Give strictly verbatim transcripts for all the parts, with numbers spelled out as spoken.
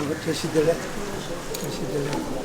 བཀྲ་ཤིས་བདེ་ལེགས། བཀྲ་ཤིས་བདེ་ལེགས།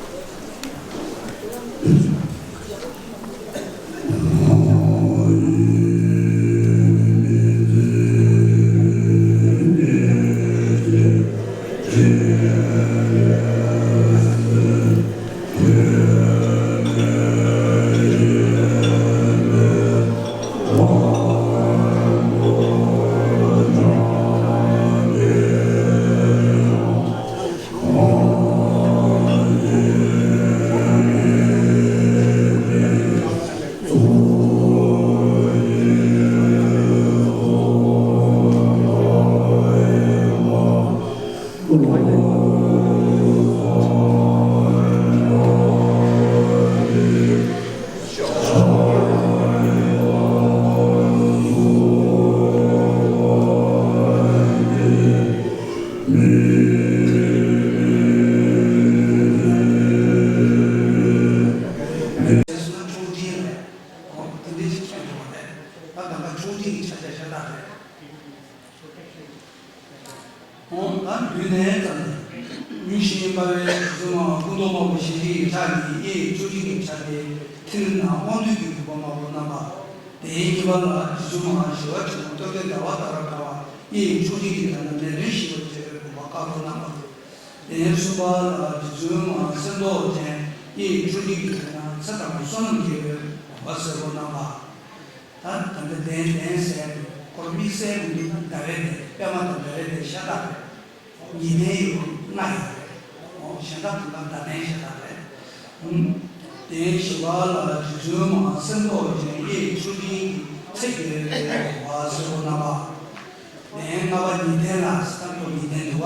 འོང་། ད་དུས་ནས་ཙམ་ནས་ཡུལ་ཤེས་དཔའ་བོའི་རྗེ་བཙུན་མ་སྐུ་མདོག་དམར་པོ་ཞལ་གྱི་ཕྱག་གིས་གཡས་མཆོག་སྦྱིན་གྱི་ཕྱག་རྒྱའི་མཐིལ་ན་དབང་སྡུད་ཀྱི་བུམ་པ་དམར་པོ་བསྣམས་པ། དེའི་གཉིས་པ་ལ་རྗེ་བཙུན་མ་ཞི་བ་ཆེན་པོ་རྟོག་གེ་ཟླ་བ་ལྟར་དཀར་བ། གཡས་མཆོག་སྦྱིན་གྱི་ཕྱག་ན་ནཻ་རཉྫ་ཞེས་པ་བྱ་བའི་བུམ་པ་དཀར་པོ་བསྣམས་པ། དེའི་གསུམ་པ་ལ་རྗེ་བཙུན་མ་གསེར་མདོག་ཅན། གཡས་མཆོག་སྦྱིན་གྱི་ཕྱག་ན་ཚེ་དང་བསོད་ནམས་རྒྱས་པའི་བུམ་པ་སེར་པོ་བསྣམས་པ། ད་ད་ལྟ་གདན་གདན་ཟེར་ཡག་དེ་ཁོ་རང་དམིགས་བསལ་མི་འདུག་ཟླ་བའི་གདན། པདྨ་དང་ཟླ་བའི་གདན་ཤ་སྟག་རེད། ཉི་གདན་ཡོད་ལྔ་ཡོད་རེད། འོ་གཞན་དག་ད་ལྟ་ཟླ་གདན་ཤ་སྟག་རེད། ཨུམ། གདན་བཞི་པ་ལ་རྗེ་བཙུན་མ་གསེར་མདོག་ཅན། གཡས་མཆོག་སྦྱིན་གྱི་ཚེ་རྒྱལ་བའི་བུམ་པ་སེར་པོ་བསྣམས་པ། གདན་ལྔ་པ་ཉི་གདན་ལ་སྟན་ཐོག་ཉི་གདན་འདུག་པ།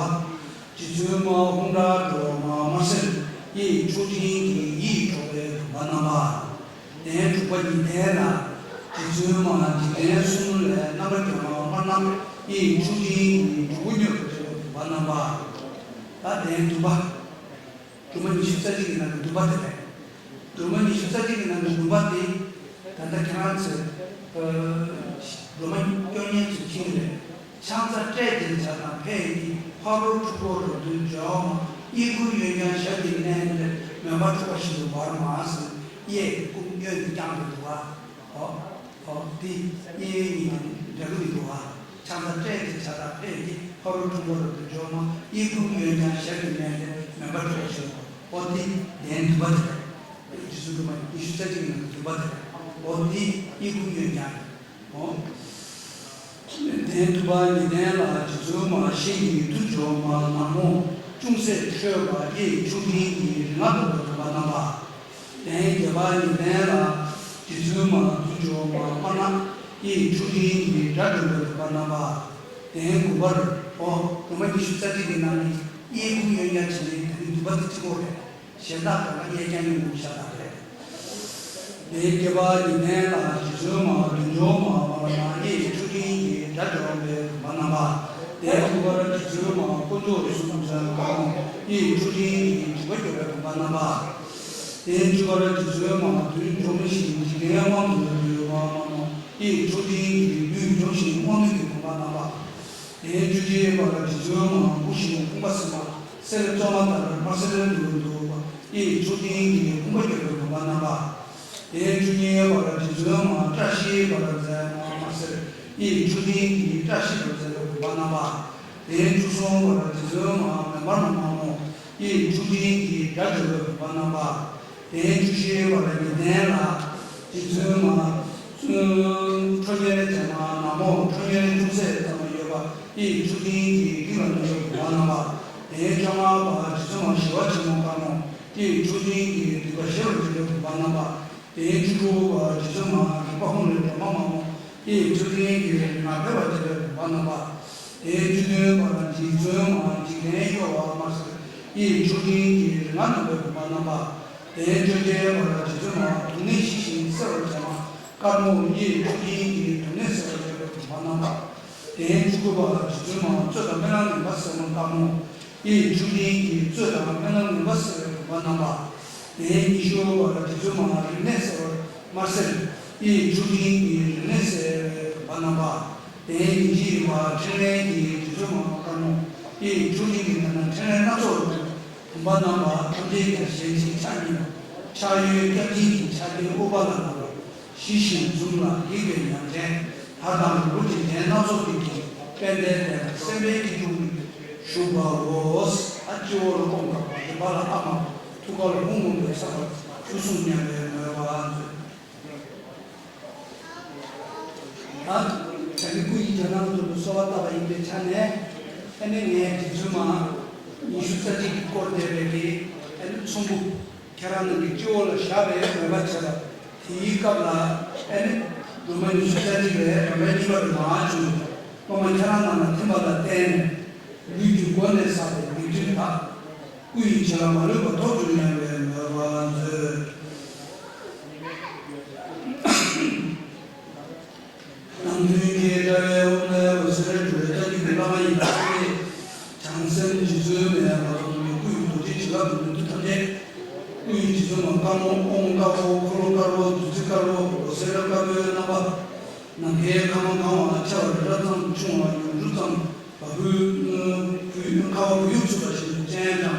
རྗེ་བཙུན་མ་ཧཱུྃ་སྒྲ་སྒྲོལ་མ་དམར་སེར། གཡས་མཆོག་སྦྱིན་གྱི་ཡིད་འཕྲོག་པའི་བུམ་པ་བསྣམས་པ། གདན་དྲུག་པ་ཉི་གདན་ལ་རྗེ་བཙུན་མ་འཇིག་རྟེན་གསུམ་ལས་རྣམ་པར་རྒྱལ་བ་དམར་ནག། གཡས་མཆོག་སྦྱིན་གྱི་སྒྲུབ་པ་མྱུར་དུ་འགྲུབ་པའི་བུམ་པ་བསྣམས་པ། ད་གདན་བདུན་པ། སྒྲོལ་མ་ཉི་ཤུ་རྩ་གཅིག་གི་ནང་གི་བདུན་པ་དེ་རེད། སྒྲོལ་མ་ཉི་ཤུ་རྩ་གཅིག་གི་ནང་གི་བདུན་པ་དེ། ད་ལྟ་ཁྱེད་རང་ཚོས་ཨ་སྒྲོལ་མ་སྐྱོར་མཁན་ཚོས་མཁྱེན་གྱི་རེད། ཕྱག་འཚལ་སྲས་བཅས་ཕྱག་དང་ཕས་ཀྱིས། ཕ་རོལ་འཁྲུལ་འཁོར་རབ་ཏུ་འཇོམས། གཡས་བསྐུམ་གཡོན་བརྐྱང་ཞབས་ཀྱིས་མནན་ཏེ། མོན་པ་འཁྲུགས་པ་ཞི་བར་མ་ཟིན། གཡས་བསྐུམ་གཡོན་བརྐྱང་དུ་འདུག་པ། འོ། འོ་དེ་གཡས་གཡོན་གཉིས་ཀྱི་འདྲ་ལུགས་ཡིན་འདུག་པ། ཕྱག་འཚལ་སྲས་བཅས་ཕྱག་དང་ཕས་ཀྱིས། ཕ་རོལ་འཁྲུལ་འཁོར་རབ་ཏུ་འཇོམས། གཡས་བསྐུམ་གཡོན་བརྐྱང་ཞབས་ཀྱིས་མནན་ཏེ། མོན་པ་འཁྲུགས་པ་ཞི་བར། འོ་དེ་གདན་བདུན་པ་དེ་རེད། རྗེ་བཙུན་སྒྲོལ་མ་ཉི་ཤུ་རྩ་གཅིག་གི་ནང་གི་བདུན་པ་དེ་རེད། འོ་དེ་གཡས་བསྐུམ་གཡོན་བརྐྱང་རེད། འོ། གདན་བདུན་པ་ཉི་གདན་ལ་རྗེ་བཙུན་མ་ཤིང་གི་མཐུ་འཇོམས་མ་ནག་མོ་ཅུང་ཟད་ཁྲོས་པ། གཡས་མཆོག་སྦྱིན་གྱི་རིག་སྔགས་བཟླ་བའི་བུམ་པ་བསྣམས་པ། གདན་བརྒྱད་པ་ཉི་གདན་ལ་རྗེ་བཙུན་མ་མཐུ་འཇོམས་མ་དམར་ནག། གཡས་མཆོག་སྦྱིན་གྱི་སྒྲ་སྒྲོགས་པའི་བུམ་པ་བསྣམས་པ། གདན་དགུ་པར། འོ། སྒྲོལ་མ་ཉི་ཤུ་རྩ་གཅིག་གི་ནང་ནས་གཡས་བསྐུམ་གཡོན་བརྐྱང་བྱས་ནས་གདན་བདུན་པ་དེ་གཅིག་པོ་རེད། གཞན་དག་གང་ག་གཡས་བརྐྱང་གཡོན་བསྐུམ་ཤ་སྟག་རེད། གདན་བརྒྱད་པ་ཉི་གདན་ལ་རྗེ་བཙུན་མ་མཐུ་འཇོམས་མ་དམར་ནག། གཡས་མཆོག་སྦྱིན་གྱི་སྒྲ་སྒྲོགས་པའི་བུམ་པ་བསྣམས་པ། གདན་དགུ་པར་རྗེ་བཙུན་མ་དཀོན་མཆོག་གསུམ་མཚོན་དཀར་མོ། གཡས་མཆོག་སྦྱིན་གྱི་འཇིགས་པ་སྐྱོབ་པའི་བུམ་པ་བསྣམས་པ། གདན་བཅུ་པར་རྗེ་བཙུན་མ་བདུད་འཇོམས་ཤིང་འཇིག་རྟེན་དབང་དུ་སྡུད་པ་དམར་མོ། གཡས་མཆོག་སྦྱིན་གྱི་བདུད་འཇོམས་ཤིང་དབང་སྡུད་ཀྱི་བུམ་པ་བསྣམས་པ། གདན་བཅུ་གཅིག་པར་རྗེ་བཙུན་མ་སྐུ་ཞབས་ཕུང་པོ་སྲིན་པོ་གསེར་བཙོ་མ་ལྟར་དམར་སེར་དུ་འདུག་པ། གཡས་མཆོག་སྦྱིན་གྱི་ཕུང་པོ་སྐྱོབ་པའི་བུམ་པ་བསྣམས་པ། གདན་བཅུ་གཉིས་པར་རྗེ་བཙུན་མ་བཀྲ་ཤིས་པར་མཛད་མ་དམར་སེར། གཡས་མཆོག་སྦྱིན་གྱི་བཀྲ་ཤིས་པར་མཛད་པའི་བུམ་པ་བསྣམས་པ། གདན་བཅུ་གསུམ་པར་རྗེ་བཙུན་མ་མེ་འབར་མ་དམར་མོ། གཡས་མཆོག་སྦྱིན་གྱི་སྒྲ་སྒྲོགས་པའི་བུམ་པ་བསྣམས་པ། གདན་བཅུ་བཞི་པར་ཉི་གདན་ལ་རྗེ་བཙུན་མ་ཁྲོ་གཉེར་ཅན་མ་ནག་མོ། ཁྲོ་གཉེར་ཅུང་ཟད་ཙམ་ཡོད་པ། གཡས་མཆོག་སྦྱིན་གྱི་རིགས་ལ་གནོད་པའི་བུམ་པ་བསྣམས་པ། གདན་བཅོ་ལྔ་པར་རྗེ་བཙུན་མ་ཞི་བ་ཆེན་པོ་དཀར་མོ། གཡས་མཆོག་སྦྱིན་གྱི་སྡིག་པ་ཞི་བར་བྱེད་པའི་བུམ་པ་བསྣམས་པ། གདན་བཅུ་དྲུག་པར་རྗེ་བཙུན་མ་རིག་པ་ཧཱུྃ་ལས་སྒྲོལ་མ་དམར་མོ། གཡས་མཆོག་སྦྱིན་གྱི་རིག་སྔགས་ཕལ་པར་བྱེད་པའི་བུམ་པ་བསྣམས་པ། གདན་བཅུ་བདུན་པར་རྗེ་བཙུན་མ་འཇིག་རྟེན་གཡོ་བ་དམར་སེར། གཡས་མཆོག་སྦྱིན་གྱི་རིག་སྔགས་བསྣམས་པའི་བུམ་པ་བསྣམས་པ། གདན་བཅོ་བརྒྱད་པར་རྗེ་བཙུན་མ་དུག་ནད་ཞི་ཞིང་སེལ་བར་བྱེད་མ་དཀར་མོ། གཡས་མཆོག་སྦྱིན་གྱི་དུག་ནད་སེལ་བར་བྱེད་པའི་བུམ་པ་བསྣམས་པ། གདན་བཅུ་དགུ་པར་རྗེ་བཙུན་མ་གཙོད་དང་སྨན་བླ་ངན་པ་སེར་མོ་དཀར་མོ། གཡས་མཆོག་སྦྱིན་གྱི་གཙོད་དང་སྨན་བླ་ངན་པ་སེལ་བའི་བུམ་པ་བསྣམས་པ། གདན་ཉི་ཤུ་པར་རྗེ་བཙུན་མ་རིམས་ནད་སེལ་བར་དམར་སེར། གཡས་མཆོག་སྦྱིན་གྱི་རིམས་ནད་སེལ་བའི་བུམ་པ་བསྣམས་པ། ལྡན་ཉིན་བཞི་ཡོད་པ། ཕྲིན་ལས་ཀྱི་རྗེ་བཙུན་མ་དཀར་མོ་ཡི་མཆོག་སྦྱིན་གྱི་དེ་ན་ཕྲིན་ལས་སྣ་ཚོགས་སུ་བུམ་པ་བསྣམས་པ་ཐམས་ཅད་ཀྱང་ཞལ་གཅིག་ཕྱག་གཉིས་པ། ཕྱག་གཡས་སྐྱབས་སྦྱིན་གྱི་ཕྱག་རྒྱའི་དབུ་པ་ལ་ལྷག་པའི་ཞི་ཞིང་འཛུམ་ལ་འཇིགས་པའི་ཉམས་ཅན། དར་དང་རིན་པོ་ཆེའི་རྒྱན་སྣ་ཚོགས་ཀྱི་དཀྱིལ་དཔལ་ལྡན་དེ་ལ་སེམས་དཔའི་སྐྱིལ་ཀྲུང་ནས་བཞུགས་པའོ། ཨ་སྤྱི་བོ་ལ་ཀོང་ཁ་པ། མགྲིན་པ་ལ་ཨ་མ་པ། ཐུགས་ཀ་ལ་ཧཱུྃ་མང་པོས་བསངས་པ་ཞུ་གསུངས་སྙམ་པའི་མོས་པ་མཛོད། ད་བྱ་རྒོད་སྐུ་ཡི་རྒྱ་ནག་ཏུ་གསོལ་བ་བཏབ་པ་ཡིན་པའི་ཆ་ནས། ཨ་ནི་ངས་རྗེ་བཙུན་མ་ཉི་ཤུ་རྩ་གཅིག་གིས་བསྐོར་བསྡད་པའི་གི་ཨ་ནི་ཚོམ་བུ་ཁྱེད་རང་རྣམས་ཀྱི་སྤྱི་བོ་ལ་བཞག་པའི་མོས་པ་བྱས་པ། དེའི་སྐབས་ལ་ཨ་ནི་སྒྲོལ་མ་ཉི་ཤུ་རྩ་གཅིག་ལས་སྒྲོལ་མའི་གཉིས་པ་རེ་མ་བྱུང་། སློབ་མ་ཁྱེད་རང་རྣམས་ལ་ཐིམ་པ་ལ་བརྟེན་ནས་ལུས་ཀྱི་སྒོ་ནས་བསགས་པའི་སྡིག་སྒྲིབ་དག་སྐུ་ཡི་བྱིན་རླབས་མ་ལུས་པ་ཐོབ་བྱུང་སྙམ་པའི་མོས་པ་མཛོད། ནང་དོན་གྱི་དྲ་བའི་འོག་ནས་འོད་ཟེར་འཕྲོ་བའི་རྩ་རྒྱུད་ཀྱི་བླ་མ་ཡི་དམ་ཚིག་བྱང་སེམས་རྗེ་བཙུན་མའི་ལྷ་ཚོགས་རྣམས་ཀྱི་སྐུ་ཡི་རྡོ་རྗེ་བྱིན་རླབས་ཀྱི་ནུས་མཐུ་ཐམས་ཅད། སྐུ་ཡི་རྗེ་བཙུན་མ་དཀར་མོ་ཨོཾ་དཀར་པོ་འཁོར་ལོ་དཀར་པོ་བདུད་རྩི་དཀར་པོ་འོད་ཟེར་དཀར་པོའི་རྣམ་པ། ནམ་མཁའི་ཁམས་གང་བ་ཆེ་བ་རི་རབ་ཙམ་ཆུང་བ་ཡུངས་འབྲུ་ཙམ། བ་སྤུའི་ཁ་བ་བུ་ཡུག་ཚུད་པ་བཞིན་དུ་སྤྱན་དྲངས།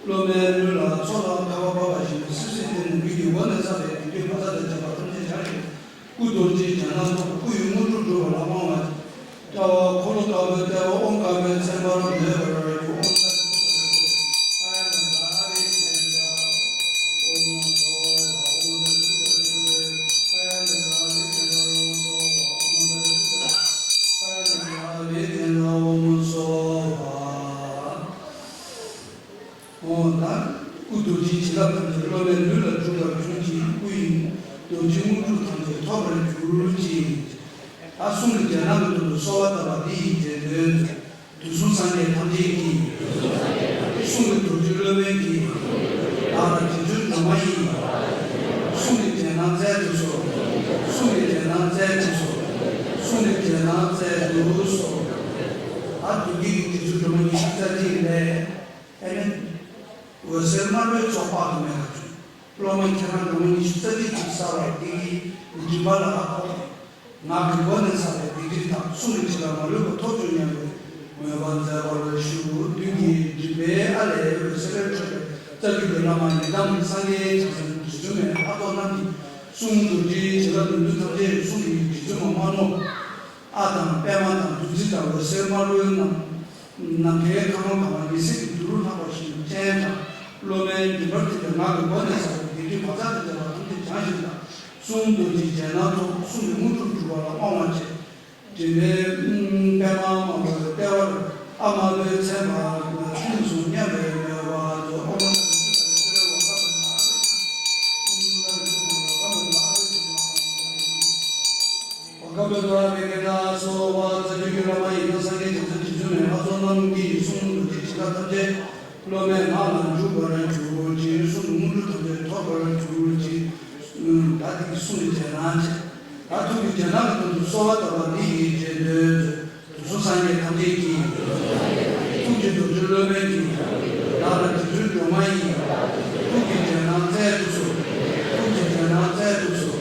སློབ་མའི་ལུས་ལ་ཚོགས་ལ་ཁ་བ་བབས་པ་བཞིན་དུ་སིབ་སིབ་བསྟེན་ནས་ལུས་ཀྱི་སྒོ་ནས་བསགས་པའི་སྡིག་སྒྲིབ་བག་ཚ་དང་བཅས་པ་ཐམས་ཅད་སྦྱངས་ཤིང་། སྐུ་རྡོ་རྗེའི་རྒྱ་ནག་ཐོག་སྐུ་ཡི་དངོས་གྲུབ་སྒྲུབ་པ་ལ་དབང་བ། ལྟེ་བ་འཁོར་ལོ་དཀར་པོའི་ལྟེ་བ་ཨོཾ་དཀར་པོའི་མཚན་པར་མོས་པར་ཞུ། ཨོཾ། འོ་ན། སྐུ་རྡོ་རྗེའི་བྱིན་རླབས་ཐམས་ཅད་སློབ་མའི་ལུས་ལ་འཇུག་པར་གྱུར་ཅིག་སྐུ་ཡི་རྡོ་རྗེ་དངོས་གྲུབ་ཐམས་ཅད་ཐོབ་པར་གྱུར་ཅིག་ད་གསུང་གི་རྒྱ་ནག་གི་དོན་དུ་གསོལ་བ་བཏབ་པ་འདི་ཡི་རྗེས་ཟློས་མཛོད། དུས་གསུམ་སངས་རྒྱས་ཐམས་ཅད་ཀྱི། གསུང་གི་རྡོ་རྗེ་སློབ་དཔོན་གྱི། བདག་ལ་རྗེ་བཙུན་སྒྲོལ་མ་ཡི། གསུང་གི་རྒྱན་སྣང་མཛད་དུ་གསོལ། གསུང་གི་རྒྱན་སྣང་མཛད་དུ་གསོལ། གསུང་གི་རྒྱན་སྣང་མཛད་དུ་གསོལ། ད་མདུན་བསྐྱེད་ཀྱི་རྗེ་བཙུན་སྒྲོལ་མ་ཉི་ཤུ་རྩ་གཅིག་ལས། ཨེ་ནི། འོད་ཟེར་དམར་པོའི་ཚོགས་དཔག་ཏུ་མེད་པ་བྱུང་། སློབ་མ་ཁྱེད་རང་སྒྲོལ་མ་ཉི་ཤུ་རྩ་གཅིག་གིས་བསགས་པའི་སྡིག་སྒྲིབ་མགྲིན་པ་ལ་ཕོག་པས། ངག་གི་སྒོ་ནས་བསགས་པའི་སྡིག་སྒྲིབ་དག་གསུང་གི་བྱིན་རླབས་མ་ལུས་པ་ཐོབ་བྱུང་སྙམ་པའི་མོས་པ་མཛད་པར་ཞུ། མདུན་གྱི་མགྲིན་པའི་ཨ་ལས་འོད་ཟེར་འཕྲོས་པའི་རྩ་རྒྱུད་ཀྱི་བླ་མ་ཡི་དམ་སངས་རྒྱས་བྱང་སེམས་རྗེ་བཙུན་མའི་ལྷ་ཚོགས་རྣམས་ཀྱི་གསུང་རྡོ་རྗེའི་བྱིན་རླབས་ནུས་མཐུ་ཐམས་ཅད་གསུང་གི་རྗེ་བཙུན་མ་དམར་མོ། ཨ་དང་པདྨ་དང་བདུད་རྩི་དང་འོད་ཟེར་དམར་པོའི་རྣམས། ནམ་མཁའི་ཁམས་གང་བ་ཉི་ཟེར་གྱི་རྡུལ་ལྷག་པ་བཞིན་སྤྱན་དྲངས། སློབ་མའི་མགྲིན་པར་ཐིམ་པས་ངག་གི་སྒོ་ནས་བསགས་པའི་སྡིག་སྒྲིབ་བག་ཚ་དང་བཅས་པ་ཐམས་ཅད་སྦྱངས་ཤིང་དང་། གསུང་རྡོ་རྗེའི་རྒྱན་སྣང་ཐོབ། གསུང་གི་དངོས་གྲུབ་སྒྲུབ་པ་ལ་དབང་བ་བྱས། མགྲིན་པའི་པདྨ་དམར་པོའི་ལྟེ་བར་ཨ་དམར་པོའི་མཚན་པ་ཐིམ་སོང་སྙམ་པའི་མོས་པ་མཛོད། ཨོཾ། བ་ག་བུད་ལ་ཨ་བི་ཀེ་ནད་སོགས་པ་རྩ་རྒྱུད་ཀྱི་བླ་མ་ཡི་དམ་སངས་རྒྱས་བྱང་སེམས་རྗེ་བཙུན་མའི་ལྷ་ཚོགས་རྣམས་ཀྱིས་གསུང་རྡོ་རྗེ་བྱིན་རླབས་ཐམས་ཅད་སློབ་མའི་ངག་ལ་འཇུག་པར་གྱུར་ཅིག་གསུང་གི་དངོས་གྲུབ་ཐམས་ཅད་ཐོབ་པར་གྱུར་ཅིག་ད་འདི་གི་གསུང་གི་རྒྱན་སྣང་བྱས། ད་ཐུགས་ཀྱི་རྒྱན་སྣང་གི་དོན་དུ་གསོལ་བ་བཏབ་པ་འདི་ཡི་རྗེས་ཟློས་མཛོད། དུས་གསུམ་སངས་རྒྱས་ཐམས་ཅད་ཀྱི། ཐུགས་ཀྱི་རྡོ་རྗེ་སློབ་དཔོན་གྱི། བདག་ལ་རྗེ་བཙུན་སྒྲོལ་མ་ཡི། ཐུགས་ཀྱི་རྒྱན་སྣང་སྩལ་དུ་གསོལ། ཐུགས་ཀྱི་རྒྱན་སྣང་སྩལ་དུ་གསོལ།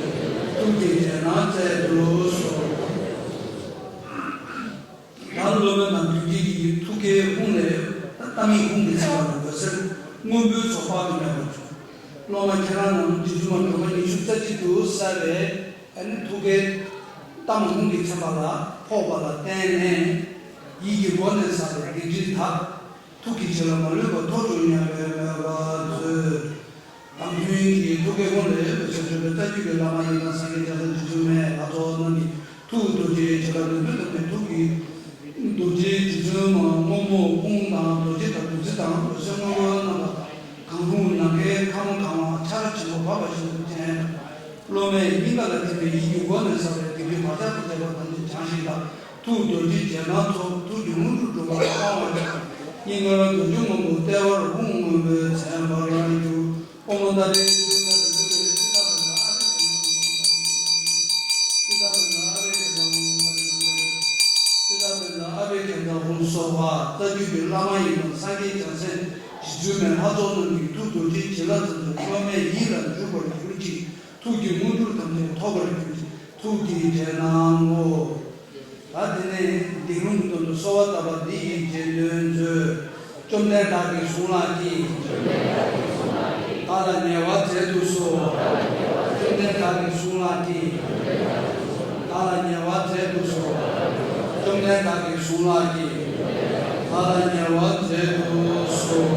ཐུགས་ཀྱི་རྒྱན་སྣང་སྩལ་དུ་གསོལ། ད་སློབ་དཔོན་རྣམས་མདུན་བསྐྱེད་ཀྱི་ཐུགས་ཀའི་ཧཱུྃ་ལས་རྟ་མིག་ཧཱུྃ་གིས་མཚན་པ་ལ་འོད་ཟེར་སྔོན་པོའི་ཚོགས་དཔག་ཏུ་མེད་པ་བྱུང་། སློབ་མ་ཁྱེད་རང་རྣམས་རྗེ་བཙུན་མ་སྒྲོལ་མ་ཉི་ཤུ་རྩ་གཅིག་ཏུ་གསལ་བས། ཨ་ནི་ཐུགས་ཀའི་གཏམ་ཧཱུྃ་གིས་མཚན་པ་ལ་ཕོག་པ་ལ་བརྟེན་ནས་ཡིད་ཀྱི་སྒོ་ནས་བསགས་པའི་སྡིག་སྒྲིབ་དག་ཐུགས་ཀྱི་བྱིན་རླབས་མ་ལུས་པ་ཐོབ་བྱུང་སྙམ་པའི་མོས་པ་མཛོད། དམ་མདུན་གྱི་ཐུགས་ཀའི་ཧཱུྃ་ལས་འོད་ཟེར་འཕྲོས་པའི་རྩ་རྒྱུད་ཀྱི་བླ་མ་ཡི་དམ་སངས་རྒྱས་བྱང་སེམས་རྗེ་བཙུན་མའི་ལྷ་ཚོགས་རྣམས་ཀྱི་ཐུགས་རྡོ་རྗེའི་བྱིན་རླབས་ནུས་མཐུ་ཐམས་ཅད་ཐུགས་ཀྱི་རྡོ་རྗེའི་རྗེ་བཙུན་མ་སྔོན་མོ་ཧཱུྃ་དང་རྡོ་རྗེ་དང་བདུད་རྩི་དང་འོད་ཟེར་སྔོན་པོའི་རྣམ་པ་གང་རུང་ནམ་མཁའི་ཁམས་གང་བ་ཆར་ཆེན་པོ་བབས་པ་བཞིན་དུ་སྤྱན་དྲངས། སློབ་མའི་སྙིང་ག་ལ་ཐིམ་པས་ཡིད་ཀྱི་སྒོ་ནས་བསགས་པའི་སྡིག་སྒྲིབ་བག་ཆགས་དང་བཅས་པ་ཐམས་ཅད་སྦྱངས་ཤིང་དག་ཐུགས་རྡོ་རྗེ་རྒྱན་སྣང་ཐོབ། ཐུགས་ཀྱི་དངོས་གྲུབ་སྒྲུབ་པ་ལ་དབང་བ་བྱས། སྙིང་གར་རྡོ་རྗེ་སྔོན་པོ་ལྟེ་བར་ཧཱུྃ་སྔོན་པོའི་མཚན་འབར་རང་གྱུར། ཨོཾ་ཏཱ་རེ། ཨ་བི་ཀ་ནན་ད་ཧཱུྃ་སོགས་པ་རྩ་རྒྱུད་ཀྱི་བླ་མ་ཡི་དམ་སངས་རྒྱས་བྱང་སེམས་རྗེ་བཙུན་མའི་ལྷ་ཚོགས་རྣམས་ཀྱི་ཐུགས་རྡོ་རྗེའི་བྱིན་རླབས་ཐམས་ཅད་སློབ་མའི་ཡིད་ལ་འཇུག་པར་གྱུར་ཅིག་ཐུགས་ཀྱི་དངོས་གྲུབ་ཐམས་ཅད་ཐོབ་པར་གྱུར་ཅིག་ཐུགས་ཀྱི་རྒྱན་སྣང་ངོ་། ད་དེ་ནས་འདི་རུང་གི་དོན་དུ་གསོལ་བ་བཏབ་པ་འདི་ཡི་རྗེས་ཟློས་མཛོད། བཅོམ་ལྡན་བདག་གིས་གཟུངས་ལ་བགྱི། བདག་ལ་ཉེ་བར་མཛད་དུ་གསོལ། བཅོམ་ལྡན་བདག་གིས་གཟུངས་ལ་བགྱི། བདག་ལ་ཉེ་བར་མཛད་དུ་གསོལ། བཅོམ་ལྡན་བདག་གིས་གཟུངས་ལ་བགྱི། བདག་ལ་ཉེ་བར་མཛད་དུ་གསོལ།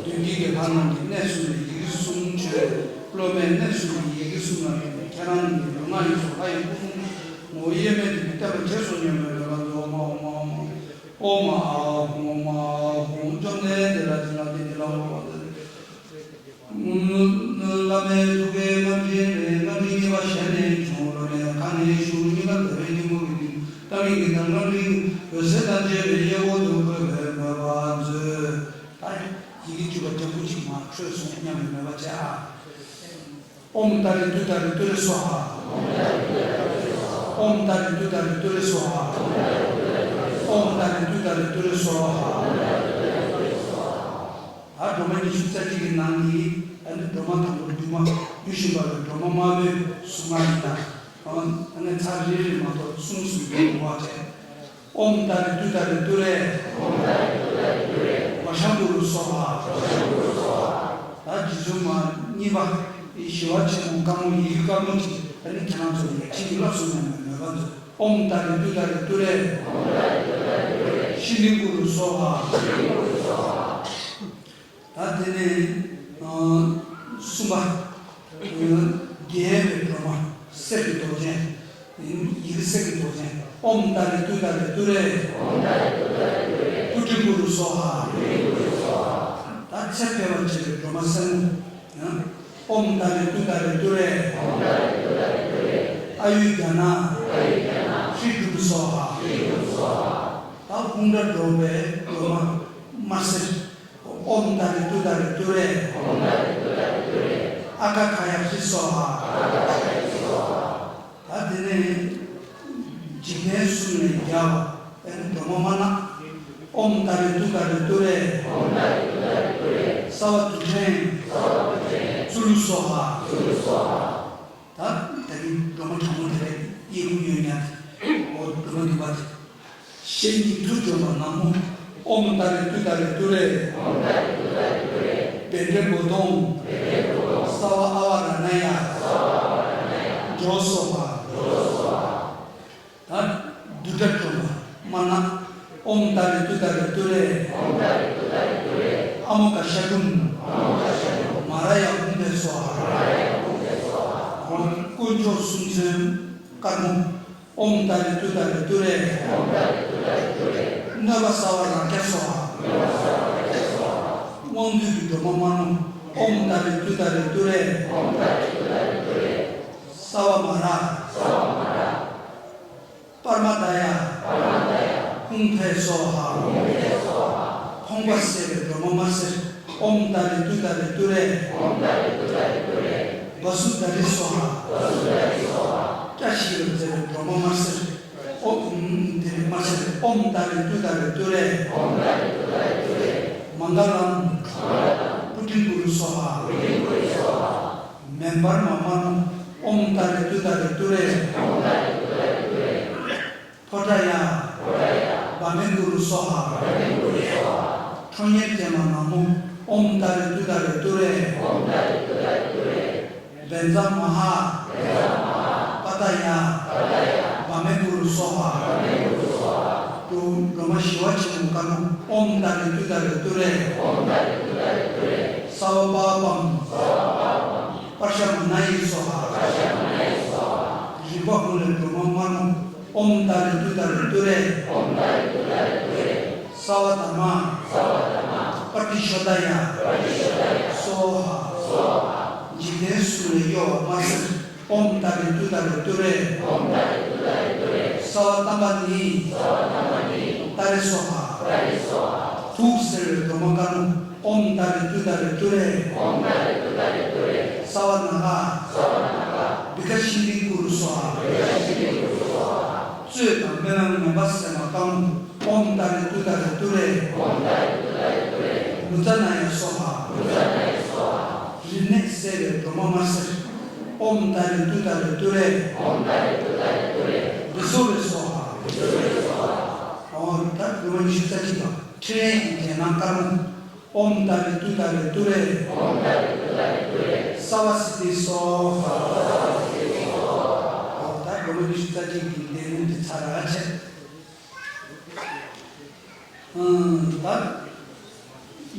མདུན་བསྐྱེད་ཀྱི་ལྷ་རྣམས་ཀྱིས་གནས་གསུམ་ལ་ཡི་གེ་གསུམ་བརྗོད། སློབ་མས་གནས་གསུམ་གྱི་ཡི་གེ་གསུམ་ལ་བརྟེན་ནས་ཁྱེད་རང་གཉིས་ཀྱི་ལུས་ངག་ཡིད་གསུམ་ལྷ་ཡི་སྐུ་གསུང་ངོ་བོ་དབྱེར་མེད་དེ་ཉིད་བསྟན་པ་རྒྱས་སོ་སྙམ་པའི་མོས་པ་མཛད། ཨོཾ་ཨཱཿཧཱུྃ་ཨཱཿཧཱུྃ་ཨཱཿཧཱུྃ། བཅོམ་ལྡན་འདས་ལ་ཕྱག་འཚལ་ཏེ། བླ་མའི་ཐུགས་ཀའི་རྔམ་བརྗིད་ལས། རྔམ་བརྗིད་གཉིས་པ་ཞལ་ནས་བྱུང་། སློབ་མའི་ཁ་ནས་ཞུགས། སྙིང་གར་ཟླ་བའི་སྙིང་པོ་གི་སྟེང་། ཏིང་ངེ་འཛིན་དང་རྔམ་བརྗིད་འོད་ཟེར་དང་བཅས་པའི་དབྱེ་བ་དུ་བཀོད་པའི་མོས་པ་མཛོད། ད་ཡི་གེ་བཅུ་པ་རྒྱབ་ཁུག་ཅིག་མར་འཕྲོས་སོང་སྙམ་པའི་མོས་པ་བྱས་ཨ། ཨོཾ་ཏཱ་རེ་ཏུཏྟཱ་རེ་ཏུ་རེ་སྭཱ་ཧཱ། ཨོཾ་ཏཱ་རེ་ཏུཏྟཱ་རེ་ཏུ་རེ་སྭཱ་ཧཱ། ཨོཾ་ཏཱ་རེ་ཏུཏྟཱ་རེ་ཏུ་རེ་སྭཱ་ཧཱ། ད་སྒྲོལ་མ་ཉི་ཤུ་རྩ་གཅིག་གི་ནང་གི་ཨ་ནི་སྒྲོལ་མ་དང་པོ་བདུན་མ་ཡིད་བཞིན་པ་ལ་སྒྲོལ་མ་དམར་པོའི་གཟུངས་སྔགས་ཡིན་ད། ཨ་ནི་ཚར་རེ་རེ་མ་གཏོགས་གསུམ་གསུམ་གྱི་འོག་བྱས། ཨོཾ་ཏཱ་རེ་ཏུཏྟཱ་རེ་ཏུ་རེ། ཝ་ཤཾ་བྷོ་ཊུ་སྭཱ་ཧཱ། ད་རྗེ་བཙུན་མ་གཉིས་པ་ཞི་བ་ཆེན་པོ་དཀར་མོ་ཡི་གེ་དཀར་མོ་ཅིག་ཨ་ནི་ཁྱེད་རང་ཚོ་ལ་ཡར་ཕྱིན་གྱི་སློབ་གསོ་ནས་མོས་པ་མཛོད། ཨོཾ་ཏཱ་རེ་ཏུཏྟཱ་རེ་ཏུ་རེ། ཤི་ནི་གུ་རུ་སྭཱ་ཧཱ། ད་དེ་ནས་གསུམ་པ། རྒྱལ་བའི་སྒྲོལ་མ་གསེར་གྱི་མདོག་ཅན། ཡི་གེ་གསེར་གྱི་མདོག་ཅན། ཨོཾ་ཏཱ་རེ་ཏུཏྟཱ་རེ་ཏུ་རེ། ཏུ་ཏྲི་གུ་རུ་སྭཱ་ཧཱ། ད་ཚེ་འཕེལ་བར་བྱེད་པའི་སྒྲོལ་མ་སེར་མོ། ཨོཾ་ཏཱ་རེ་ཏུཏྟཱ་རེ་ཏུ་རེ། ཨ་ཡུ་རྒྱ་ན། ཧྲཱིཿ་གུ་རུ་སྭཱ་ཧཱ། ད་ཧཱུྃ་སྒྲ་སྒྲོག་པའི་སྒྲོལ་མ་དམར་སེར། ཨོཾ་ཏཱ་རེ་ཏུཏྟཱ་རེ་ཏུ་རེ། ཨ་ཀ་ཁ་ཡ་ཧྲཱིཿ་སྭཱ་ཧཱ། ད་དེ་ནས་འཇིག་རྟེན་གསུམ་ལས་རྒྱལ་བ་ཨེ་ནི་སྒྲོལ་མ་དམར་ནག་ཨོཾ་ཏཱ་རེ་ཏུཏྟཱ་རེ་ཏུ་རེ། གསལ་བ་རྡུལ་ཕྲན། ཙུ་ལུ་སྭཱ་ཧཱ། ད་ད་གིན་སྒྲོལ་མ་དྲང་མོ་དེ་ལས་དབྱེ་དགོས་ཡོད་ཉག་དེ། འོ་སྒྲོལ་མ་འདུས་པ་དེ། གཞན་གྱི་མཐུ་བྱོན་པ་ནག་མོ། ཨོཾ་ཏཱ་རེ་ཏུཏྟཱ་རེ་ཏུ་རེ། བཻ་ཌཱི་བོ་དྷོཾ། གསལ་བ་ཨ་བ་ར་ཎ་ཡ། ཇོ་སྭཱ་ཧཱ། ད་བདུད་དགྲ་བཅོམ་པ་དམར་ནག་ཨོཾ་ཏཱ་རེ་ཏུཏྟཱ་རེ་ཏུ་རེ། ཨ་མོ་ཀ་ཤ་ཀྲུམ། མ་ར་ཡ་ཧཱུྃ་ཕཊ་སྭཱ་ཧཱ། དཀོན་མཆོག་གསུམ་མཚོན་དཀར་མོ། ཨོཾ་ཏཱ་རེ་ཏུཏྟཱ་རེ་ཏུ་རེ། གནོད་པ་སེལ་བ་རཱ་ཛ་སྭཱ་ཧཱ། དབང་སྡུད་ཀྱི་སྒྲོལ་མ་དམར་མོ། ཨོཾ་ཏཱ་རེ་ཏུཏྟཱ་རེ་ཏུ་རེ། གསལ་བ་མ་ར། པར་མ་ད་ཡ། ཧཱུྃ་ཕཊ་སྭཱ་ཧཱ། ཕོངས་པ་སེལ་བའི་སྒྲོལ་མ་དམར་སེར། ཨོཾ་ཏཱ་རེ་ཏུཏྟཱ་རེ་ཏུ་རེ། བ་སུ་དྷ་རི་སྭཱ་ཧཱ། སྐྲ་ཞིག་ལ་མཛེས་པའི་སྒྲོལ་མ་དམར་སེར། ཨོ། དེ་ནས་དམར་སེར། ཨོཾ་ཏཱ་རེ་ཏུཏྟཱ་རེ་ཏུ་རེ། མངྒ་ལཾ། པུ་ཊི་གུ་རུ་སྭཱ་ཧཱ། མེ་འབར་མ་དམར་མོ། ཨོཾ་ཏཱ་རེ་ཏུཏྟཱ་རེ་ཏུ་རེ། ཕོ་ཊ་ཡ། བ་མེ་གུ་རུ་སྭཱ་ཧཱ། ཁྲོ་གཉེར་ཅན་མ་ནག་མོ། ཨོཾ་ཏཱ་རེ་ཏུཏྟཱ་རེ་ཏུ་རེ། བཛྲ་མ་ཧཱ། པ་ཏ་ཡ། བ་མེ་གུ་རུ་སྭཱ་ཧཱ། སྒྲོལ་མ་ཞི་བ་ཆེན་པོ་དཀར་མོ། ཨོཾ་ཏཱ་རེ་ཏུཏྟཱ་རེ་ཏུ་རེ། གསལ་བ་པ་བ་པཾ། པྲ་ཤ་མ་ན་ཡེ་སྭཱ་ཧཱ། རིག་པ་ཧཱུྃ་ལས་སྒྲོལ་མ་དམར་མོ། ཨོཾ་ཏཱ་རེ་ཏུཏྟཱ་རེ་ཏུ་རེ། གསལ་བ་དྷརྨ། པྲ་ཏི་ཤོ་དྷ་ཡ། སྭཱ་ཧཱ། འཇིག་རྟེན་གསུམ་ལས་གཡོ་བ་དམར་སེར། ཨོཾ་ཏཱ་རེ་ཏུཏྟཱ་རེ་ཏུ་རེ། གསལ་བ་ཏམྦ་ནི། ཏཱ་རེ་སྭཱ་ཧཱ། དུག་སེལ་བའི་སྒྲོལ་མ་དཀར་མོ། ཨོཾ་ཏཱ་རེ་ཏུཏྟཱ་རེ་ཏུ་རེ། གསལ་བ་ནཱ་ག། བི་ཀ་ཤི་ནི་གུ་རུ་སྭཱ་ཧཱ། གཙོད་དང་སྨན་ལམ་ངན་པ་སེལ་བ་དཀར་མོ། ཨོཾ་ཏཱ་རེ་ཏུཏྟཱ་རེ་ཏུ་རེ། ནུ་ཙ་ན་ཡ་སྭཱ་ཧཱ། རིམས་ནད་སེལ་བའི་སྒྲོལ་མ་དམར་སེར། ཨོཾ་ཏཱ་རེ་ཏུཏྟཱ་རེ་ཏུ་རེ། བི་སོ་རེ་སྭཱ་ཧཱ། ཨོ་ད་སྒྲོལ་མ་ཉི་ཤུ་རྩ་གཅིག་པ། ཕྲིན་ལས་ཀྱི་རྗེས་གནང་དཀར་མོ། ཨོཾ་ཏཱ་རེ་ཏུཏྟཱ་རེ་ཏུ་རེ། ཨོཾ་ཏཱ་རེ་ཏུཏྟཱ་རེ་ཏུ་རེ། སརྦ་སིདྡྷི་སྭཱ་ཧཱ། ཨོ་ད་སྒྲོལ་མ་ཉི་ཤུ་རྩ་གཅིག་གི་ལས་རིམ་འདི་ཚར་ར་ཆེ། ཨང་། ད་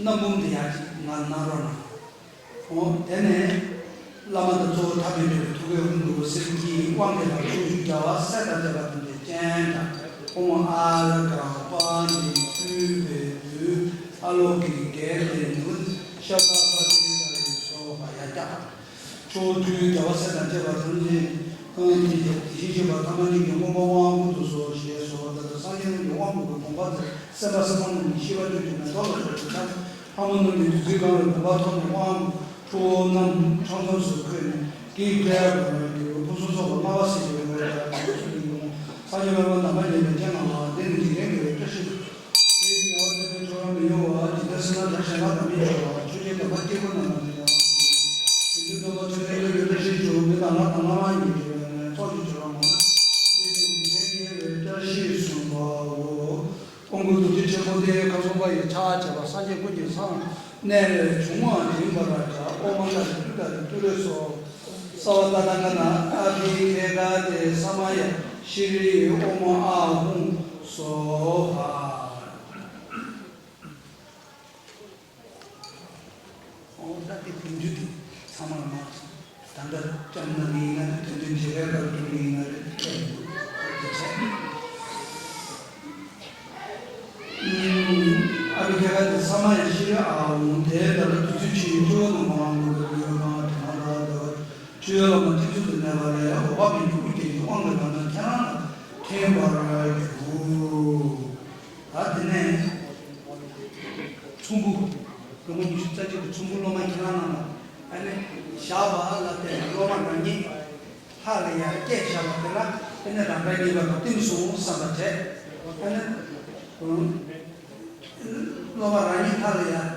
རྣམ་བུམ་དེ་ཡང་ཅིག་ང་གནང་རོགས་གནང་། ཨོ་དེ་ནས་བླ་མ་དང་གཙོ་བོ་ཐ་མལ་འགྲོ་བའི་ཐུགས་ཀའི་དབང་གི་འོད་ཟེར་གྱི་དབང་གིས་ལ་ཕྱོགས་བཅུའི་རྒྱལ་བ་སྲས་དང་བཅས་པ་ཐམས་ཅད་སྤྱན་དྲངས། ཨོཾ་ཨཱ་ར་ག་པཱ་ལི་བཏུད་པའི་བདུད། ཨ་ལོ་ཀི་གེ་ལེ་ནུ་ཤ་ཀ་པ་ཏི་ཏ་ཡེ་སྭཱ་ཧཱ་ཡ་ཀྱ། ཕྱོགས་བཅུའི་རྒྱལ་བ་སྲས་དང་བཅས་པ་ཐམས་ཅད་ཀྱང་དེ་བཞིན་གཤེགས་པ་ཐ་མ་གཉིས་ཀྱི་མངོན་པར་དབང་བསྐུར་དུ་གསོལ་ཞེས་གསོལ་བ་ལྟར་སངས་རྒྱས་རྣམས་ཀྱི་དབང་བསྐུར་བའི་དགོངས་པ་མཛད། སེམས་དཔའ་སེམས་མ་རྣམས་ཀྱི་ཤེས་པ་སྤྲོས་བཅས་ནས་མདོ་ལ་སོགས་པའི་ཐབས་ལྷ་མོ་རྣམས་ཀྱི་བདུད་རྩིའི་སྒང་ལ་བུམ་པ་ཐོབ་ནས་དབང་ཁྲོ་བོ་རྣམས་ཁྲོམ་ཁྲོམ་སུ་འཁོད་ནས་བགེགས་བསྐྲད་པར་གྱུར། ཕུན་སུམ་ཚོགས་པ་ལྔ་པ་ཟེར་བའི་ངོ་བོ་ལ་ཡང་ཚུལ་ཡིན། སངས་རྒྱས་སློབ་དཔོན་དམ་པ་མཉམ་པའི་སྤྱན་སྔ་བ། འདི་ནི་འཇིག་རྟེན་དགེ་བའི་བཀྲ་ཤིས་ཤོག། དེ་ཡི་ཉེ་བར་སྟོན་པའི་ཆོས་རབ་མི་གཡོ་བ། ཇི་ལྟར་སྲིད་ན་བདག་གཞན་ལ་དམ་པའི་ཆོས་པ། ཆོས་ཀྱི་དམ་པ་སྐྱེས་བུ་རྣམས་ལ་མི་སྣང་བ། དེ་བཞིན་སྟོན་པ་ཐུབ་རྗེ་ལེགས་པའི་བཀྲ་ཤིས་ཤོག། མི་དང་ལྷ་དང་ལྷ་མ་ཡིན་གྱི་ཆོས་པ། ཚོགས་ཀྱི་ཆོས་པ་མང་ན། དེ་ནི་འཇིག་རྟེན་དགེ་བའི་བཀྲ་ཤིས་སུ་འབར་བའོ། དབང་བསྐུར་རྡོ་རྗེ་ཕྲེང་བུ་སྟེ་ཁམས་གསུམ་པ་ཡི་ཕྱག་བྱ་བ། སངས་རྒྱས་ཀུན་གྱི་མཚན་གནས་ལས་བྱུང་བ་འབྱིན་པར་བྱ། ཨོཾ་ཏཱ་རེ་ཏུཏྟཱ་རེ་ཏུ་རེ་སྭཱ་ཧཱ། སརྦ་ཏ་ཐཱ་ག་ཏ་ཨ་བྷི་ཥེ་ག་ཏེ་ས་མ་ཡ་ཤྲཱི་ཨོ་མ་ཨཱཿཧཱུྃ་སྭཱ་ཧཱ། ཨོ་ད་དེ་བུམ་རྒྱུད་དེ་ཚང་མ་ལ་མ་སོང་། ད་ལྟ་བཅོམ་ལྡན་འདས་ཡིན་ན་དོན་དུ་བྱེད་པའི་སྐབས་སུ་ཡིན་ན་རེད། ཨ་བྷི་ཥེ་ག་ཏེ་ས་མ་ཡ་ཤྲཱི་ཨཱཿཧཱུྃ། དེ་ལྟར་བདུད་རྩི་ཆུ་ཡི་སྤྱི་བོ་རྣམས་མ་འོངས་པའི་ལུས་ལ་དྲི་མ་ལ་བདེ་བ་ཆུ་ཡོད་ལ་མ་ཐིག་ཚུལ་དུ་གནས་པ་ལས་འོད་དཔག་མེད་ཀྱི་དབུ་རྒྱན་གྱི་དབང་གིས་ད་ལྟ་ཁྱེད་རང་ལ་ཐིམ་པར་གྱུར། ད་དེ་ནས་ཚོམ་བུ། སྒྲོལ་མ་ཉི་ཤུ་རྩ་གཅིག་གི་ཚོམ་བུ་སློབ་མ་ཁྱེད་རང་རྣམས་ལ་ཨ་ནི་བཞག་པ་ལ་བརྟེན་ནས་སློབ་མ་རང་ཉིད་ལྷ་ལ་ཡར་བསྐྱེད་བཞག་པ་དེ་ལ་ཨ་ནི་རང་སྒྲ་གཉིས་པ་དང་བསྟིམ་སོང་བསམ་པ་བྱས། ཨ་ནི་སློབ་མ་རང་ཉིད་ལྷ་ལ་ཡར་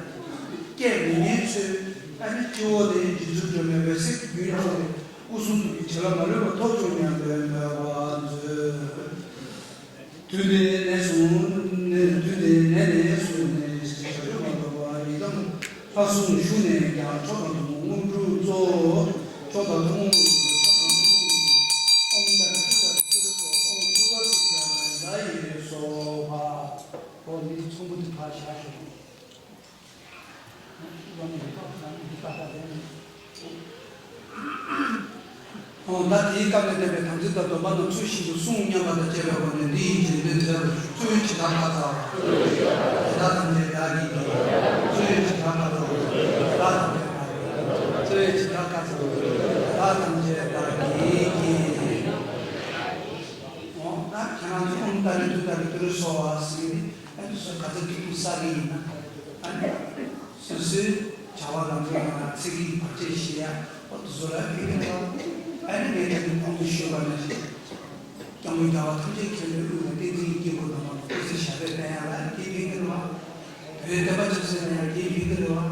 བསྐྱེད་མི་ཉན་ཚུལ། ཨ་ནི་སྤྱི་བོ་ནས་རྗེ་བཙུན་སྒྲོལ་མའི་འོད་ཟེར་རྒྱུན་འཁྱོངས་ཏེ་སྐུ་གསུང་ཐུགས་ཀྱི་བྱིན་རླབས་མ་ལུས་པ་ཐོབ་བྱུང་སྙམ་པའི་མོས་པ་མཛོད། དུས་འདི་ནས་བཟུང་ནས། དུས་འདི་ནས་ནས་བཟུང་ནས་ཞེས་བྱ་སྤྱོད་མ་གཏོགས་པ་ཡི་དམ་ལྷ་སྲུང་བཞུགས་ནས་ཀྱང་མཆོག་དང་ཐུན་མོང་དངོས་གྲུབ་སྩོལ། མཆོག་དང་ཐུན་མོང་དངོས་གྲུབ་སྩོལ། མཆོག་དང་ཐུན་མོང་དངོས་གྲུབ་སྩོལ། ཨོཾ་ཏཱ་རེ་ཏུཏྟཱ་རེ་ཏུ་རེ་སྭཱ་ཧཱ། ཨོཾ་སུ་པ་ཏི་ཀྲྀ་མ་ཡ་ལ་ཡེ་སྭཱ་ཧཱ། ཨོ་འདི་ཚོམ་བུ་དེ་ཕར་བཞག་ཞོག། ཨོ་ད་དེའི་སྐབས་ནས་བསྟན་པའི་དམ་ཚིག་དང་སྡོམ་པ་རྣམས་ཚུལ་བཞིན་དུ་བསྲུང་སྙམ་པ་དང་བཅས་པའི་སྒོ་ནས་འདི་ཡི་རྗེས་ཟློས་མཛད་པར་ཞུ། གཙོ་བོའི་ཇི་ལྟར་བཀའ་སྩལ་པ། དེ་དག་ཐམས་ཅད་བདག་གིས་བགྱི། གཙོ་བོའི་ཇི་ལྟར་བཀའ་སྩལ་པ། དེ་དག་ཐམས་ཅད་བདག་གིས་བགྱི། གཙོ་བོའི་ཇི་ལྟར་བཀའ་སྩལ་པ། དེ་དག་ཐམས་ཅད་བདག་གིས་བགྱི། འོ་ད་ཁྱེད་རང་ཚོ་ཨོཾ་ཏཱ་རེ་ཏུཏྟཱ་རེ་ཏུ་རེ་སྭཱ་ཧཱ་ཟེར་ནས་ཨ་ནི་སོ་ག་ཚོད་ཀྱི་ཀུན་གསལ་གྱི་ཡིན་ན། ཨ་ནི་སོ་སོའི་བྱ་བ་ལམ་འགྲོ་ཡང་ཚིག་གི་བར་ཆད་ཞི་ཡ་འོ་དེ་ཚོ་ལ་ཕན་གྱི་འདུག་ཨ་ནི་ངས་ཀྱང་གོང་དུ་ཞུས་པ་ནང་བཞིན་སྐྱབས་མགོན་རྒྱལ་བ་ཐམས་ཅད་མཁྱེན་པའི་དབུས་ལ་བསྟན་འཛིན་སྐྱེས་བུ་རྣམས་ལ་སྐུ་ཚེ་ཞབས་པད་བརྟན་ཡ་ལ་དེ་ཕན་གྱི་རེད་བ། བོད་བསྟན་པ་ཆབ་སྲིད་ལ་ཡང་དེ་ཕན་གྱི་རེད་བ།